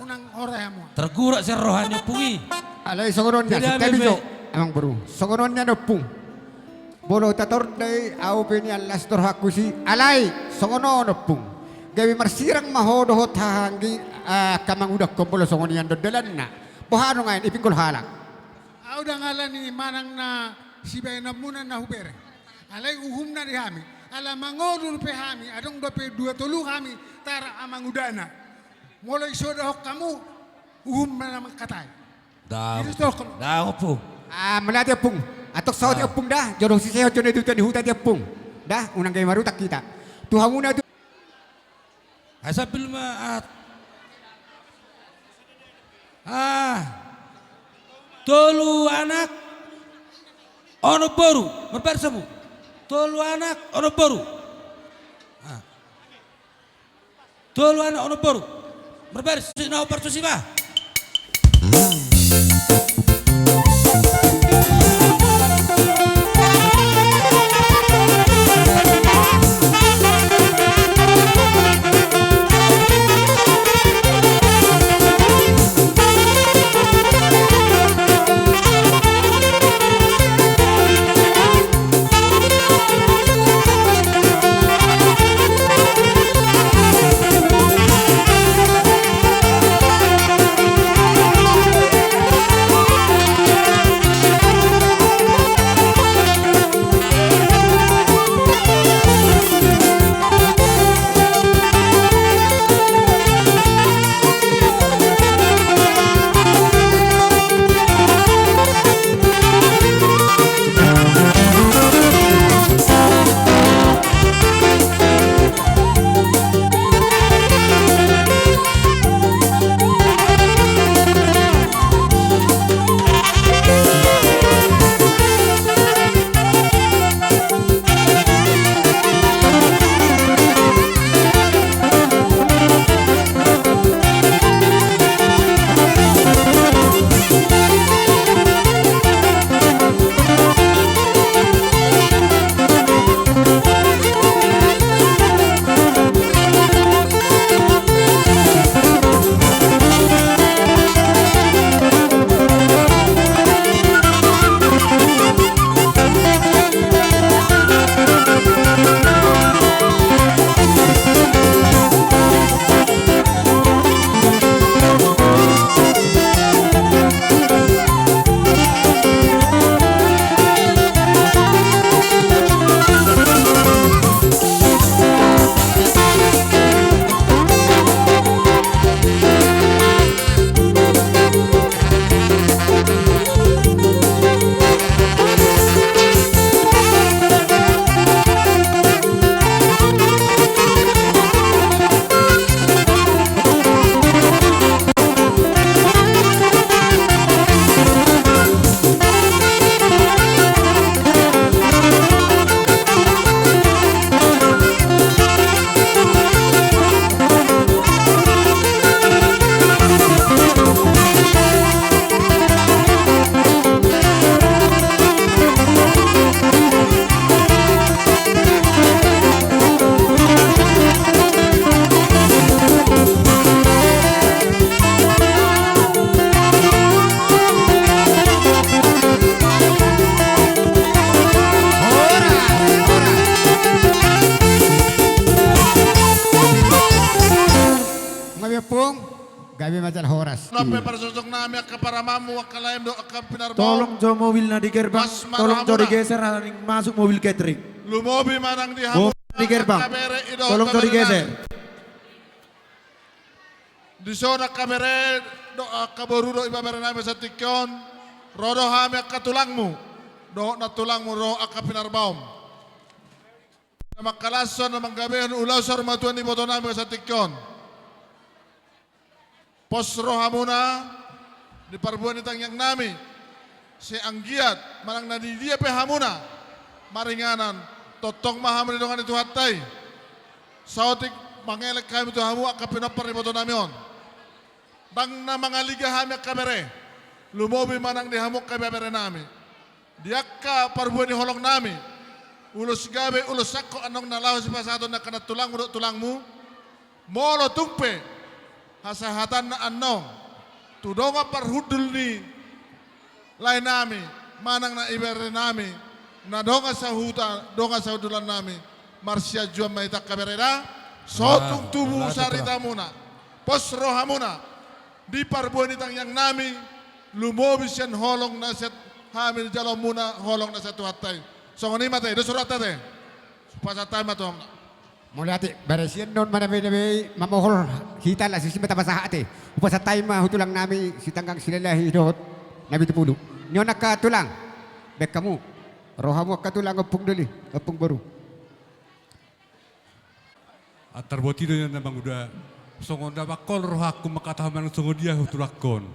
Unang horas hamu. Targurak sian roha ni ompung i. Alai songon on nian, sintami jo, amangboru. Songon on nian ompung. Molo tatordai, ahu pe nian las do rohangku disi. Alai songon on ompung. Gabe marsirang ma ho dohot haha anggi, angka mangudangkon molo songon i annon dalanna. Boha nuaeng, ipinggol halak. Ahu ndang ala ni manang na sibaenonmuna na hubereng. Alai uhumna di hami. Ala mangolu dope hami, adong dope dua tolu hami tarak amangudana. Molo i so dahon hamu, uhumna na mangkatai. Ndang, ompung. Mauliate ompung. Antong saotik ompung da, jolo sisehon jo natua-tua ni huta ate ompung. Da, unang gabe marutang hita. Tu hamuna tu. Ai sambil ma-, ah. Ah. Tolu anak, onom boru, marbaris hamu. Tolu anak, onom boru. Ah. Tolu anak, onom boru. Marbaris, na parsusiba. Horas, horas. Nga be pung. Gabe ma jala horas. Nang pe parsosok nami angka paramanmu, angka laem dohot angka pinarbaum. Tolong jo mobil na di gerbang, tolong jo digeser, ala naeng masuk mobil catering. Lumobi manang di hamu. Mobil di gerbang. Tolong jo digeser. Dison angka bere dohot angka boru dohot ibebere nami satingki on. Ro do hami angka tulangmu dohot nantulangmu dohot angka pinarbaum. Na mangkalashon, na manggabehon ulaon saur matua ni iboto nami satingki on. Pos rohamuna di parbue ni tangiang nami, sai anggiat manang na di dia pe hamuna maringanan, tongtong ma hamu didongani Tuhanta i. Saotik mangelek hami tu hamu angka pinompar ni iboto nami on. Ndang na mangaliga hami angka bere, lumobi manang di hamu angka ibebere nami. Di angka parbue ni holong nami, ulos gabe, ulos sangkot annon na laho sipasahaton ni angka nantulangmu dohot tulangmu, molo tung pe hasahatanna annon tu dongan parhundul ni lae nami, manang na ibebere nami, na dongan sahuta, dongan sahundulan nami, marsianjuan ma hita angka bere da, so tung tubu saritamuna, pos rohamuna, di parbue ni tangiang nami, lumobi sian holong na sian hami jaloonmuna, holong na sian Tuhanta i. Songon i ma ate, dos rohanta ate. Hupasahat hami ma tu hamu. Mauliate, barasian non ma na be na be mamohol hita, laos disi ma tapasahat ate. Hupasahat hami ma tu tulang nami Sitanggang Silalahi dohot Napitupulu. Nion angka tulang, baen hamu. Rohamu angka tulang, ompung doli, ompung boru. Antar boti do nian na manguda. Songon na bangkol rohangku mangkatahon manang songon dia hutulangkon.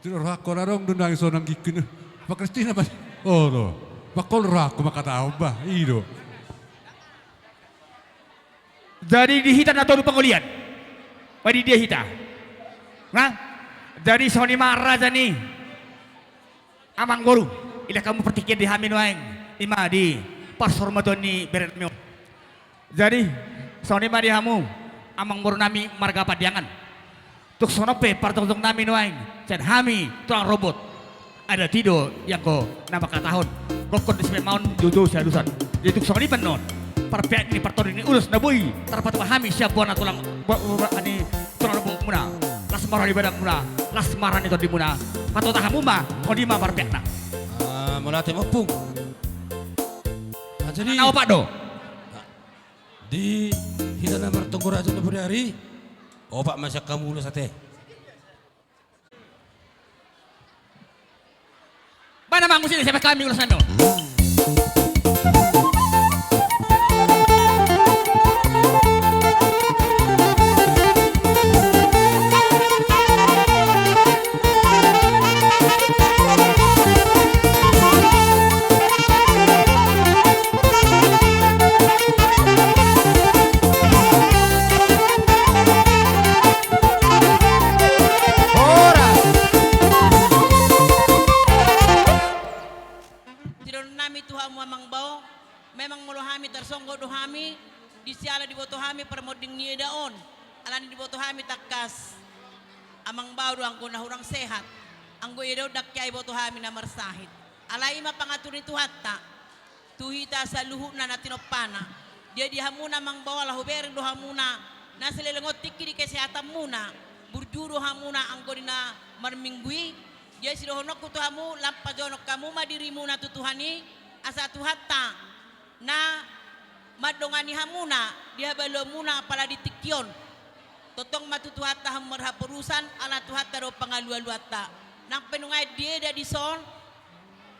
Tidak rohangkon adong do nangis sonang gikkin. Apa Kristina, Pak? Oh, do. Bangkol rohangku mangkatahon, bah. I do. Jadi di hita na tolu pangolian. Padi dia hita. Nah, jadi songon i ma raja ni amangboru. Ila hamu partingkian di hami nuaeng. I ma di parhormatuan ni bere nami on. Jadi, songon i ma di hamu, amangboru nami marga Pandiangan. Tung songon on pe partonggotonggotan nami nuaeng, sian hami tulang rorobot. Adat i do, i anggo na mangkatahon. Gokhon di sipaima on, joujou sialusan. Jadi tung songon i pe annon. Parpeak ni partondi ni ulos na boi tarpatupa hami sian bona tulang, bo-, bo-, ni tulang rorobot muna. Las ma roha ni badan muna, las ma roha ni tondi muna. Patota hamu ma, songon i ma parpeakna. Ah, mauliate ma, Ompung. Nah, jadi na opat do. Di hita na martonggo raja na bodari, opat ma sian hamu ulos ate. Bah, na mangusi ni siapa kami ulos nami on. Horas. Sidohonon nami tu hamu amang bao, memang molo hami tarsonggot do hami, di siala diboto hami parmonding ni eda on, alani diboto hami tangkas amang bao do anggo na hurang sehat, anggo eda on ndang hea diboto hami na marsahit. Alai i ma pangatur ni Tuhanta tu hita saluhutna na tinompana. Dia di hamuna amang bao, ala hubereng do hamuna na saleleng on tingki di kesehatanmuna, burju do hamuna anggo di na marminggu i. Dia sidohononku tu hamu, lam pajoanhon hamu ma dirimuna tu Tuhan i, asa Tuhanta na mandongani hamuna di habaluonmuna apala di tingki on. Tongtong ma tu Tuhanta hamu marhaporusan, ala Tuhanta do pangalualuanta. Nang pe nuaeng diida dison,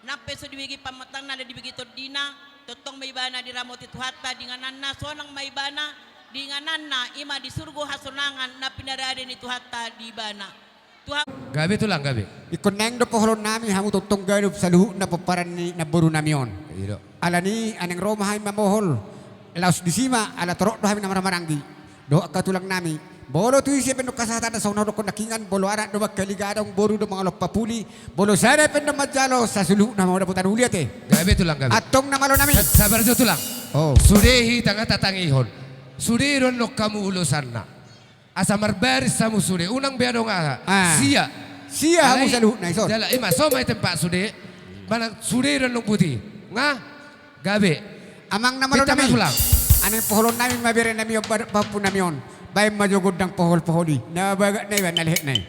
nang pe so dibege pamatangna, ndang dibege tondina, tongtong ma ibana diramoti Tuhanta di ingananna, sonang ma ibana di ingananna, i ma di surgo hasonangan na pinarade ni Tuhanta di ibana. Tuhan. Gabe tulang, gabe. Ingkon naeng do poholon nami, hamu tongtong ganup saluhutna pomparan ni namboru nami on. I do. Alani i, naeng ro ma hami mamohol. Laos disi ma, ala torop do hami na marhahamaranggi. Dohot angka tulang nami. Molo tu ise pe annon hasahatanna, songon na hudokkon nangkiningan, molo anak do mangkalinga adong, boru do mangalompa puli, molo sada pe annon manjalo, saluhutna ma dapotan uli ate. Gabe tulang, gabe. Antong na malo nami. Sa-, sabar jo tulang. Oh. Sude hita nga tatangihon. Sude do annon hamu ulosanna. Asa marbaris hamu sude, unang be adong aha. Ah. Sia. Sia hamu saluhutna, ison. Jala, i ma, so ma i tempat sude. Manang sude do annon buti. Nga? Gabe. Amang na malo nami. Naeng poholon nami ma bere nami on, ba-, pahompu nami on. Baen ma jo gondang pohol-pohol i. Na bagak na i, ba na lehet na i.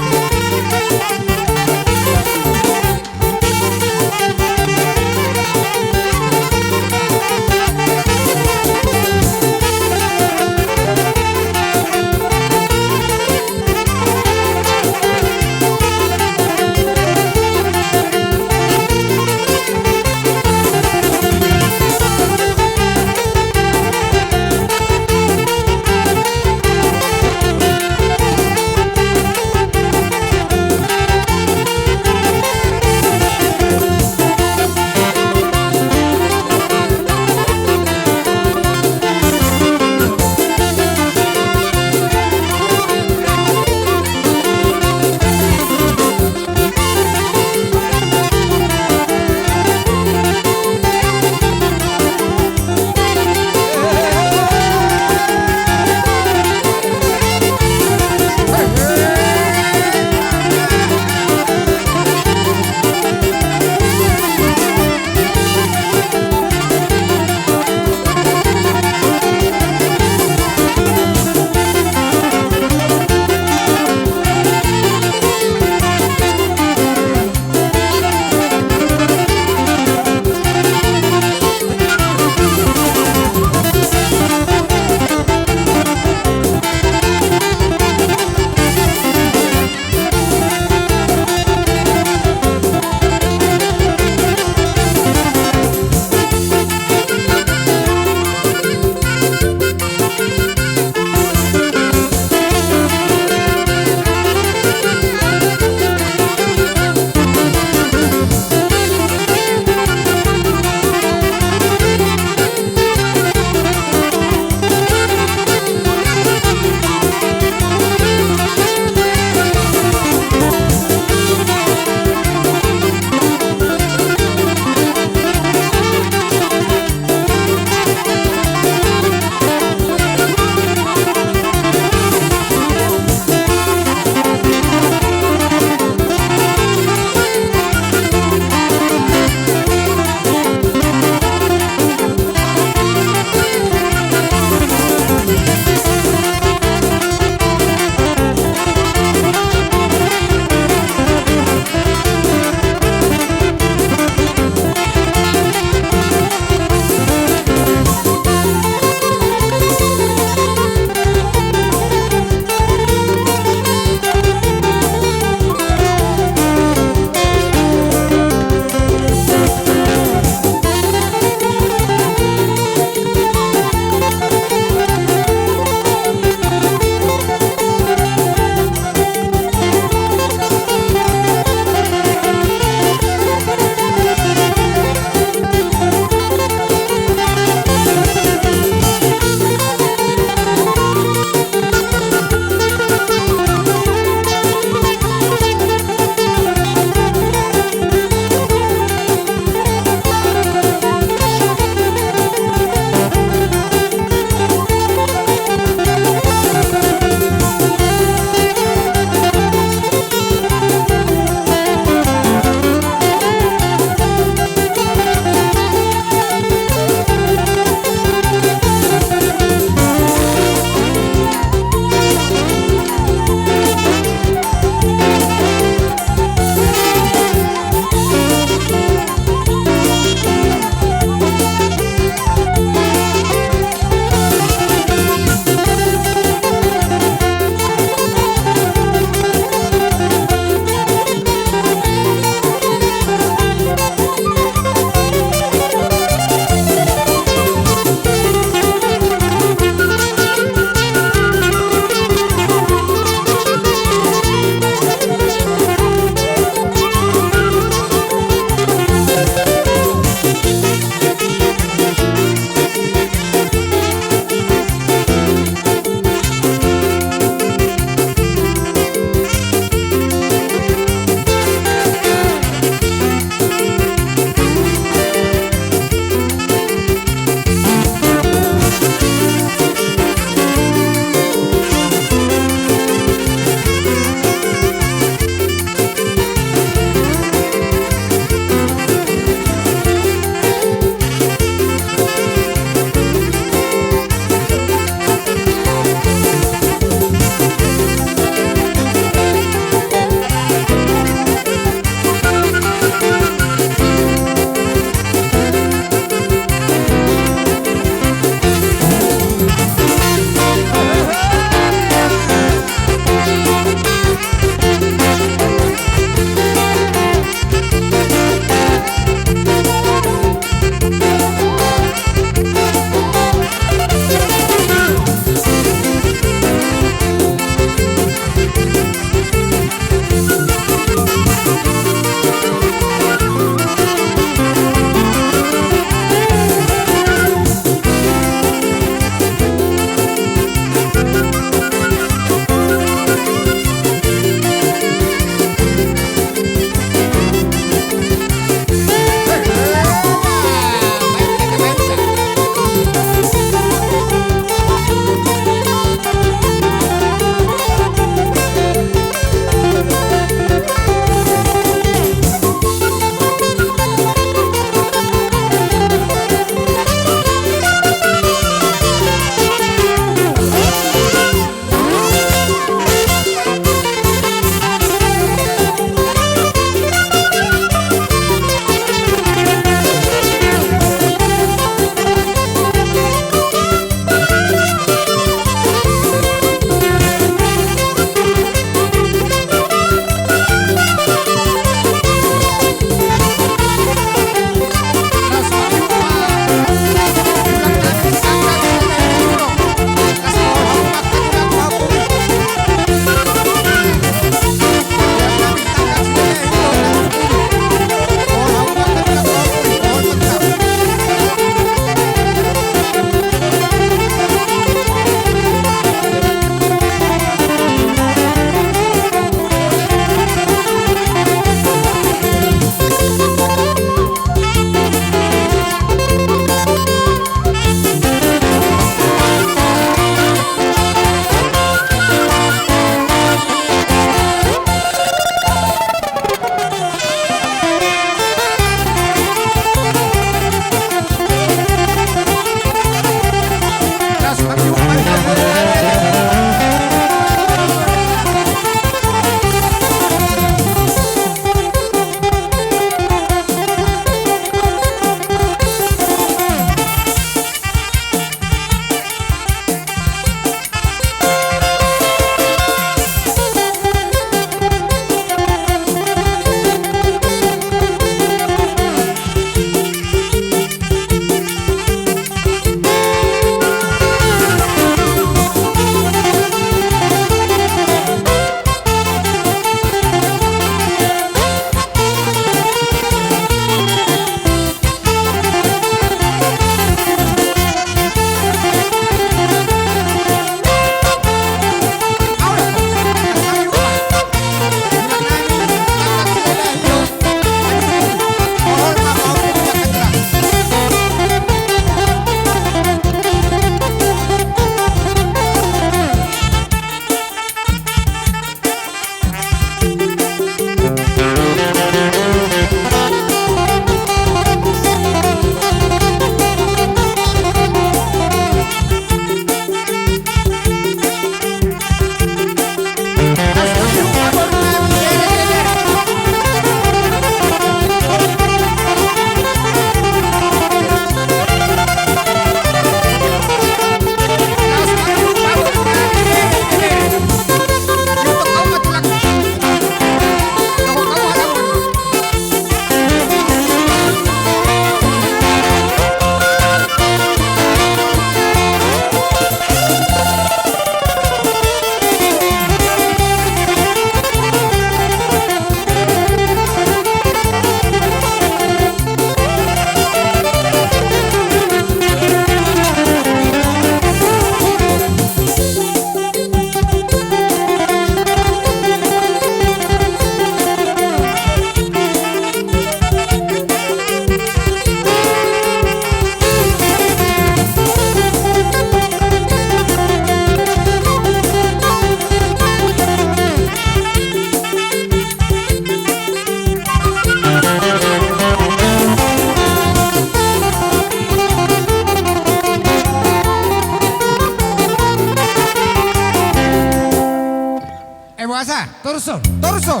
Boasa? Torus on. Torus on.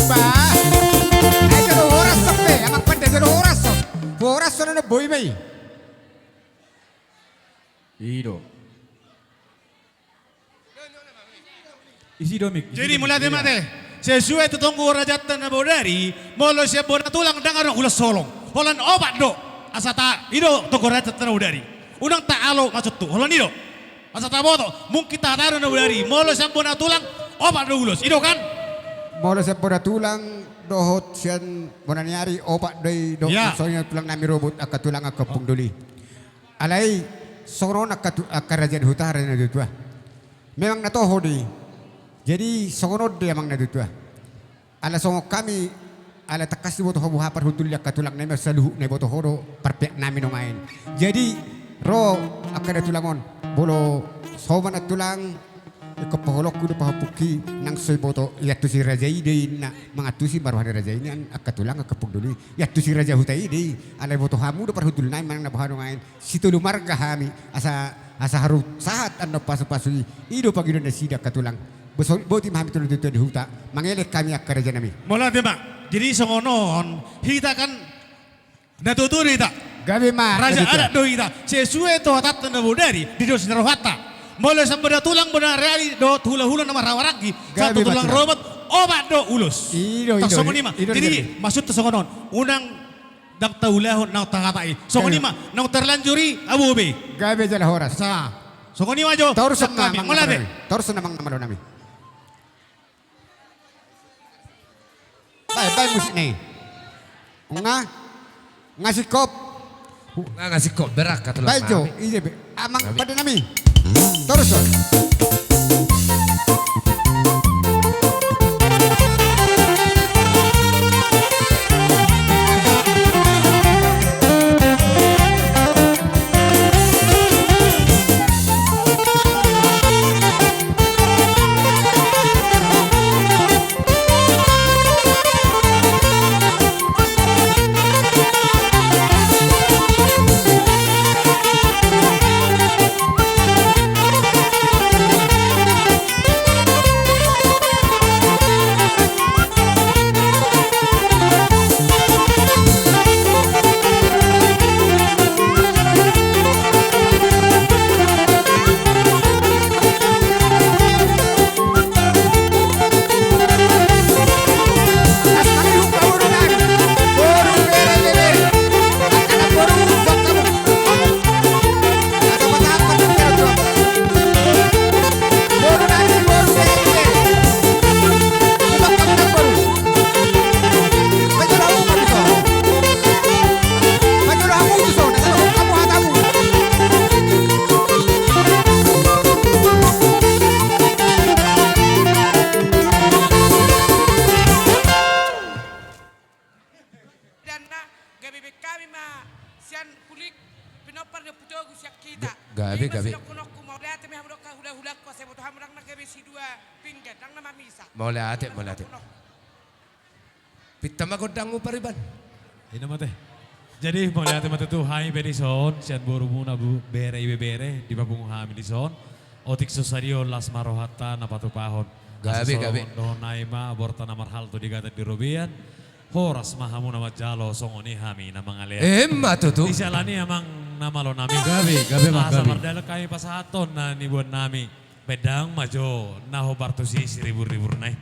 Bah. Ai jolo horas on pe, amang pande jolo horas on. Horas on na boi ma i. I do. Isi do mik. Jadi mauliate ma te. Sesuai tu tonggo rajanta na bodari, molo sian bona tulang ndang adong ulos holong. Holan opat do. Asa ta, i do tonggo rajanta na bodari. Unang taalo maksudhu. Holan i do. Asa taboto, mungkin tahatahon na bodari. Molo sian bona tulang, opat do ulos. I do kan? Molo sian bona tulang, dohot sian bona ni ari, opat do i do. Ya. Songon i tulang nami robot, angka tulang, angka ompung doli. Alai, songon on angka tu-, angka raja ni huta, raja na tuatua. Memang na toho do i. Jadi, songon on do i amang na tuatua. Ala songon hami, ala tangkas diboto ho boha parhundul ni angka tulang nami, saluhut na diboto ho do parpeak nami nuaeng. Jadi, ro angka na tulang on, molo somal na tulang, ingkon paholongku do pahompungki, nang so diboto, iantusi raja i do i na, mangantusi ma roha ni raja i nian, angka tulang, angka ompung doli, iantusi raja huta i do i, ala diboto hamu do parhundul nami manang na boha nuaeng, sitolu marga hami, asa, asa haru sahat annon pasupasu i, i do pangidoan nasida angka tulang. Boti ma hami tu na tuatua ni huta, mangelek hami angka raja nami. Mauliate ma. Jadi songon on, hita kan na tuatua do hita. Gabe ma, raja adat do hita. Sesuai tu hatanta na bodari, di dos ni rohanta. Molo sian bona tulang, bona ni ari dohot hulahula na marhahamaranggi, sian tulang robot, opat do ulos. I do, i do. Jadi maksudta songon on. Unang Ndang taulahon, naung tahatai. Songon i ma, naung terlanjur i, abobe. Gabe jala horas. Sa. Songon i ma jo. Torus ma, mauliate. Torus ma, amang na malo nami. Baen, baen musik ni. Nga, nga singkop. Nga, nga singkop, berak kata. Baen jo, ide be. Amang pande nami. Torus. Gabe be hami ma sian pulik pinompar ni ompu togu sian hita. Gabe, gabe. Mauliate ma hamu dohot hula-hulangku, asa diboto hamu ndang na gabe sidua pinggan, ndang na mamisa. Mauliate, mauliate. Pinta ma gondangmu pariban. I ma te. Jadi mauliate ma tutu, hami pe dison sian borumuna, bere, ibebere, dipapungu hami dison. Otik so sadia on las ma rohanta na patupahon. Gabe, gabe. Asa songon dohonon nai ma, borta na marhalto di gatan di robean. Horas ma hamu na manjalo, songon i hami na mangalean. Emma tutu. Di siala ni i amang na malo nami. Gabe, gabe ma, gabe. Asa mardalan hami pasahathon na niboan nami. Baen dang ma jo na hombar tusi siribur-ribur nai.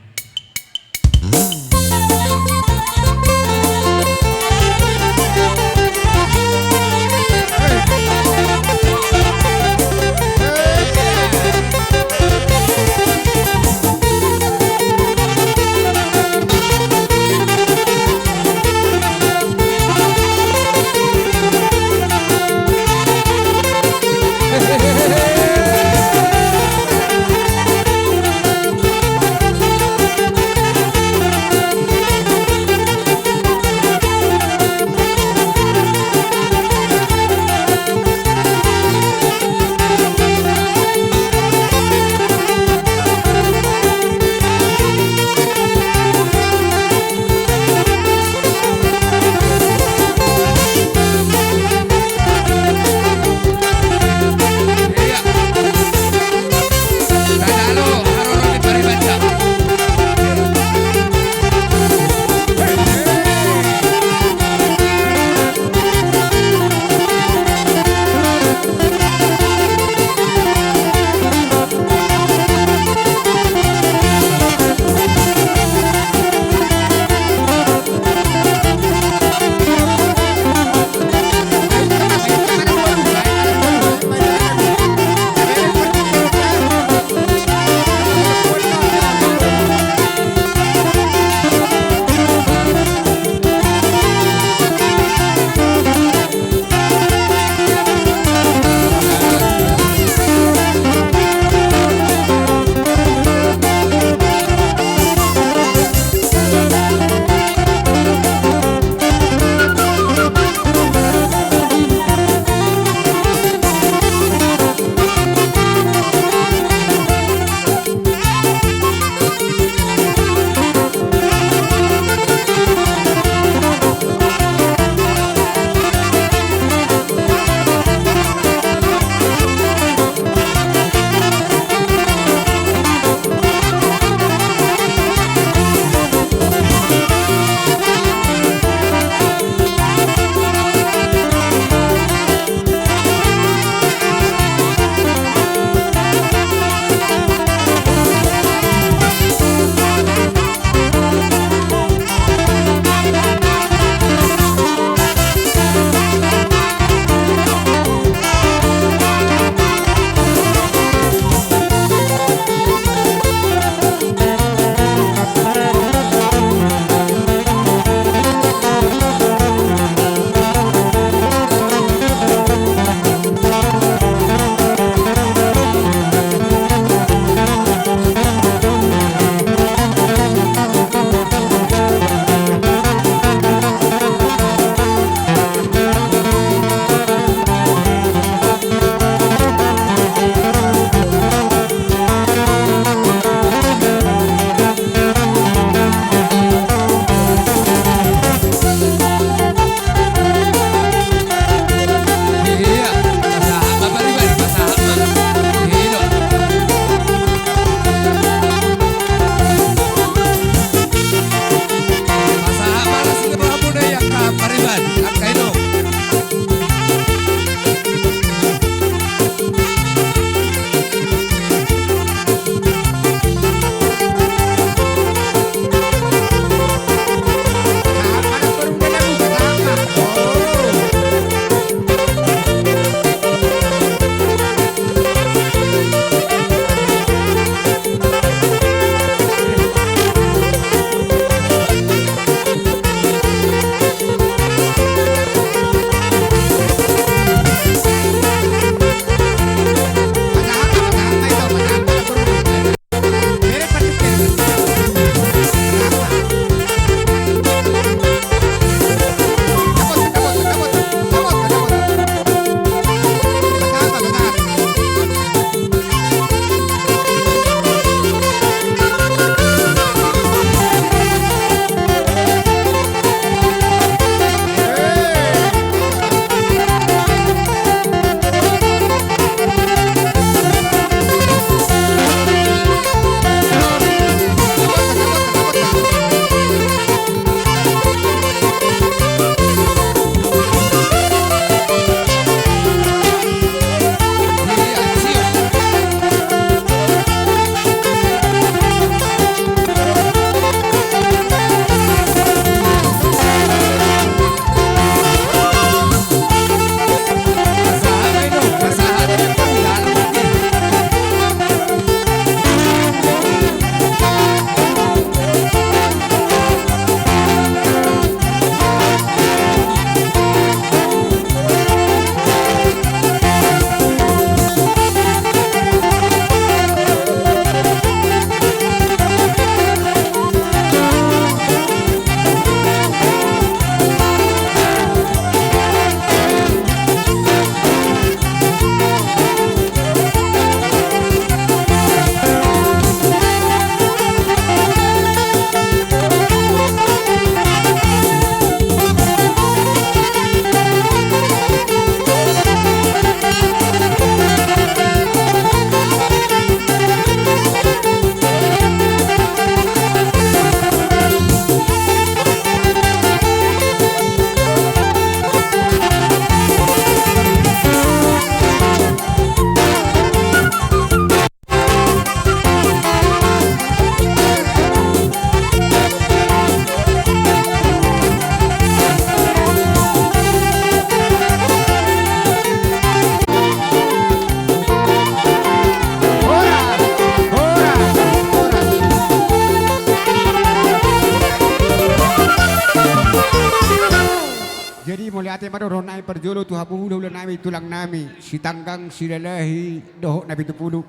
Mauliate ma dohonon nami parjolo tu hamu hulahula nami, tulang nami, Sitanggang, Silalahi, dohot Napitupulu.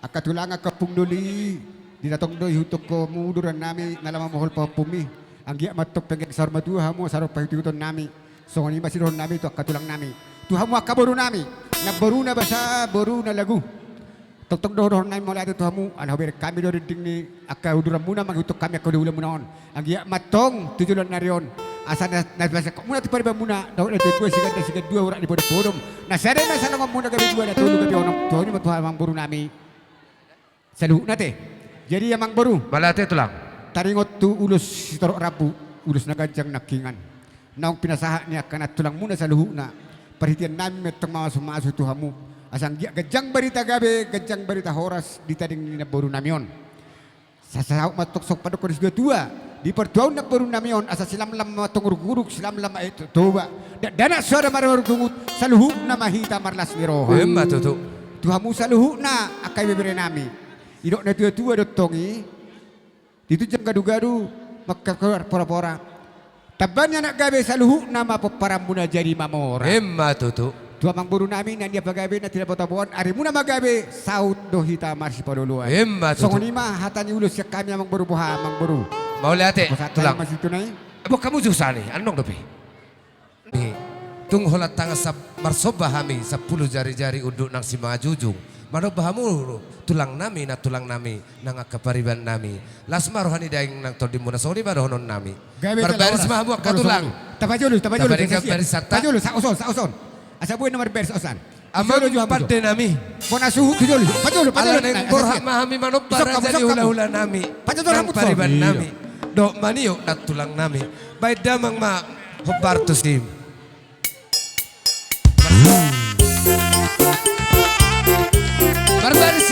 Angka tulang, angka ompung doli, di na tong do ihuthon hamu dohonon nami, na laho mamohol pahompumi. Anggiat ma tong penggeng saur matua hamu, asa ro paihut-ihuton nami. Songon i ma sidohonon nami tu angka tulang nami. Tu hamu angka boru nami, namboruna basa, boruna lagu. Tongtong do dohonon nami mauliate tu hamu, ala hubereng hami do dinding ni angka uduranmuna mangihuthon hami angka hulahulamuna on. Anggiat ma tong tu joloan ni ari on, asa na, na pinasangkapmuna tu paribanmuna, dohot na tua-tua, siganda sigandua, urat ni podom-podom, na sada ma salonganmuna, gabe dua, na tolu gabe onom. Tu hamu ma tu amangboru nami saluhutna ate. Jadi amangboru. Mauliate tulang. Taringot tu ulos sitorop rambu, ulos na ganjang nangkiningan. Naung pinasahat ni angka nantulangmuna saluhutna, parhitean nami ma tong mamasu-masu tu hamu. Asa anggiat ganjang barita gabe, ganjang barita horas di tading ni namboru nami on. Sa-, saut ma tong songon pandohan ni situa-tua, di partuaon namboru nami on, asa silamlam ma tong uruk-uruk, silamlam ma aek Toba. Dakdanak soada marmarungut, saluhutna ma hita marlas ni roha. Emma tutu. Tu hamu saluhutna angka ibebere nami. Didok na tua-tua do tong i, di tunjang gadu-gadu mangkabar pora-pora. Tamba ni anak gabe saluhutna ma pomparanmuna jadi mamora. Emma tutu. Tu amangboru nami, na nian pagabe na tinabotaboan, arimuna ma gabe, saut do hita marsipaloloan. Emma tutu. Songon i ma hata ni ulos sian hami amangboru, boha amangboru. Mauliate tulang. Boha hamu jurusan i, annon dope. Ni, tung holan tangan sap-, marsomba hami, sampulu jari-jari unduk nang simanjujung. Manomba hamu tulang nami, nantulang nami, nang angka pariban nami. Las ma roha ni daging nang tondimuna, songon i ma dohonon nami. Gabe. Marbaris ma hamu angka tulang. Tapajolo, tapajolo. Tapajolo, saos on, saos on. Asa boi na marbaris saosan. Amang pande nami. Bona suhut tu jolo. Pajolo, pajolo. Ala naeng borhat ma hami manomba raja ni hulahula nami. Pajolo nang hamu pariban nami. Dohot maniop nantulang nami. Baen damang ma hombar tusi. Marbaris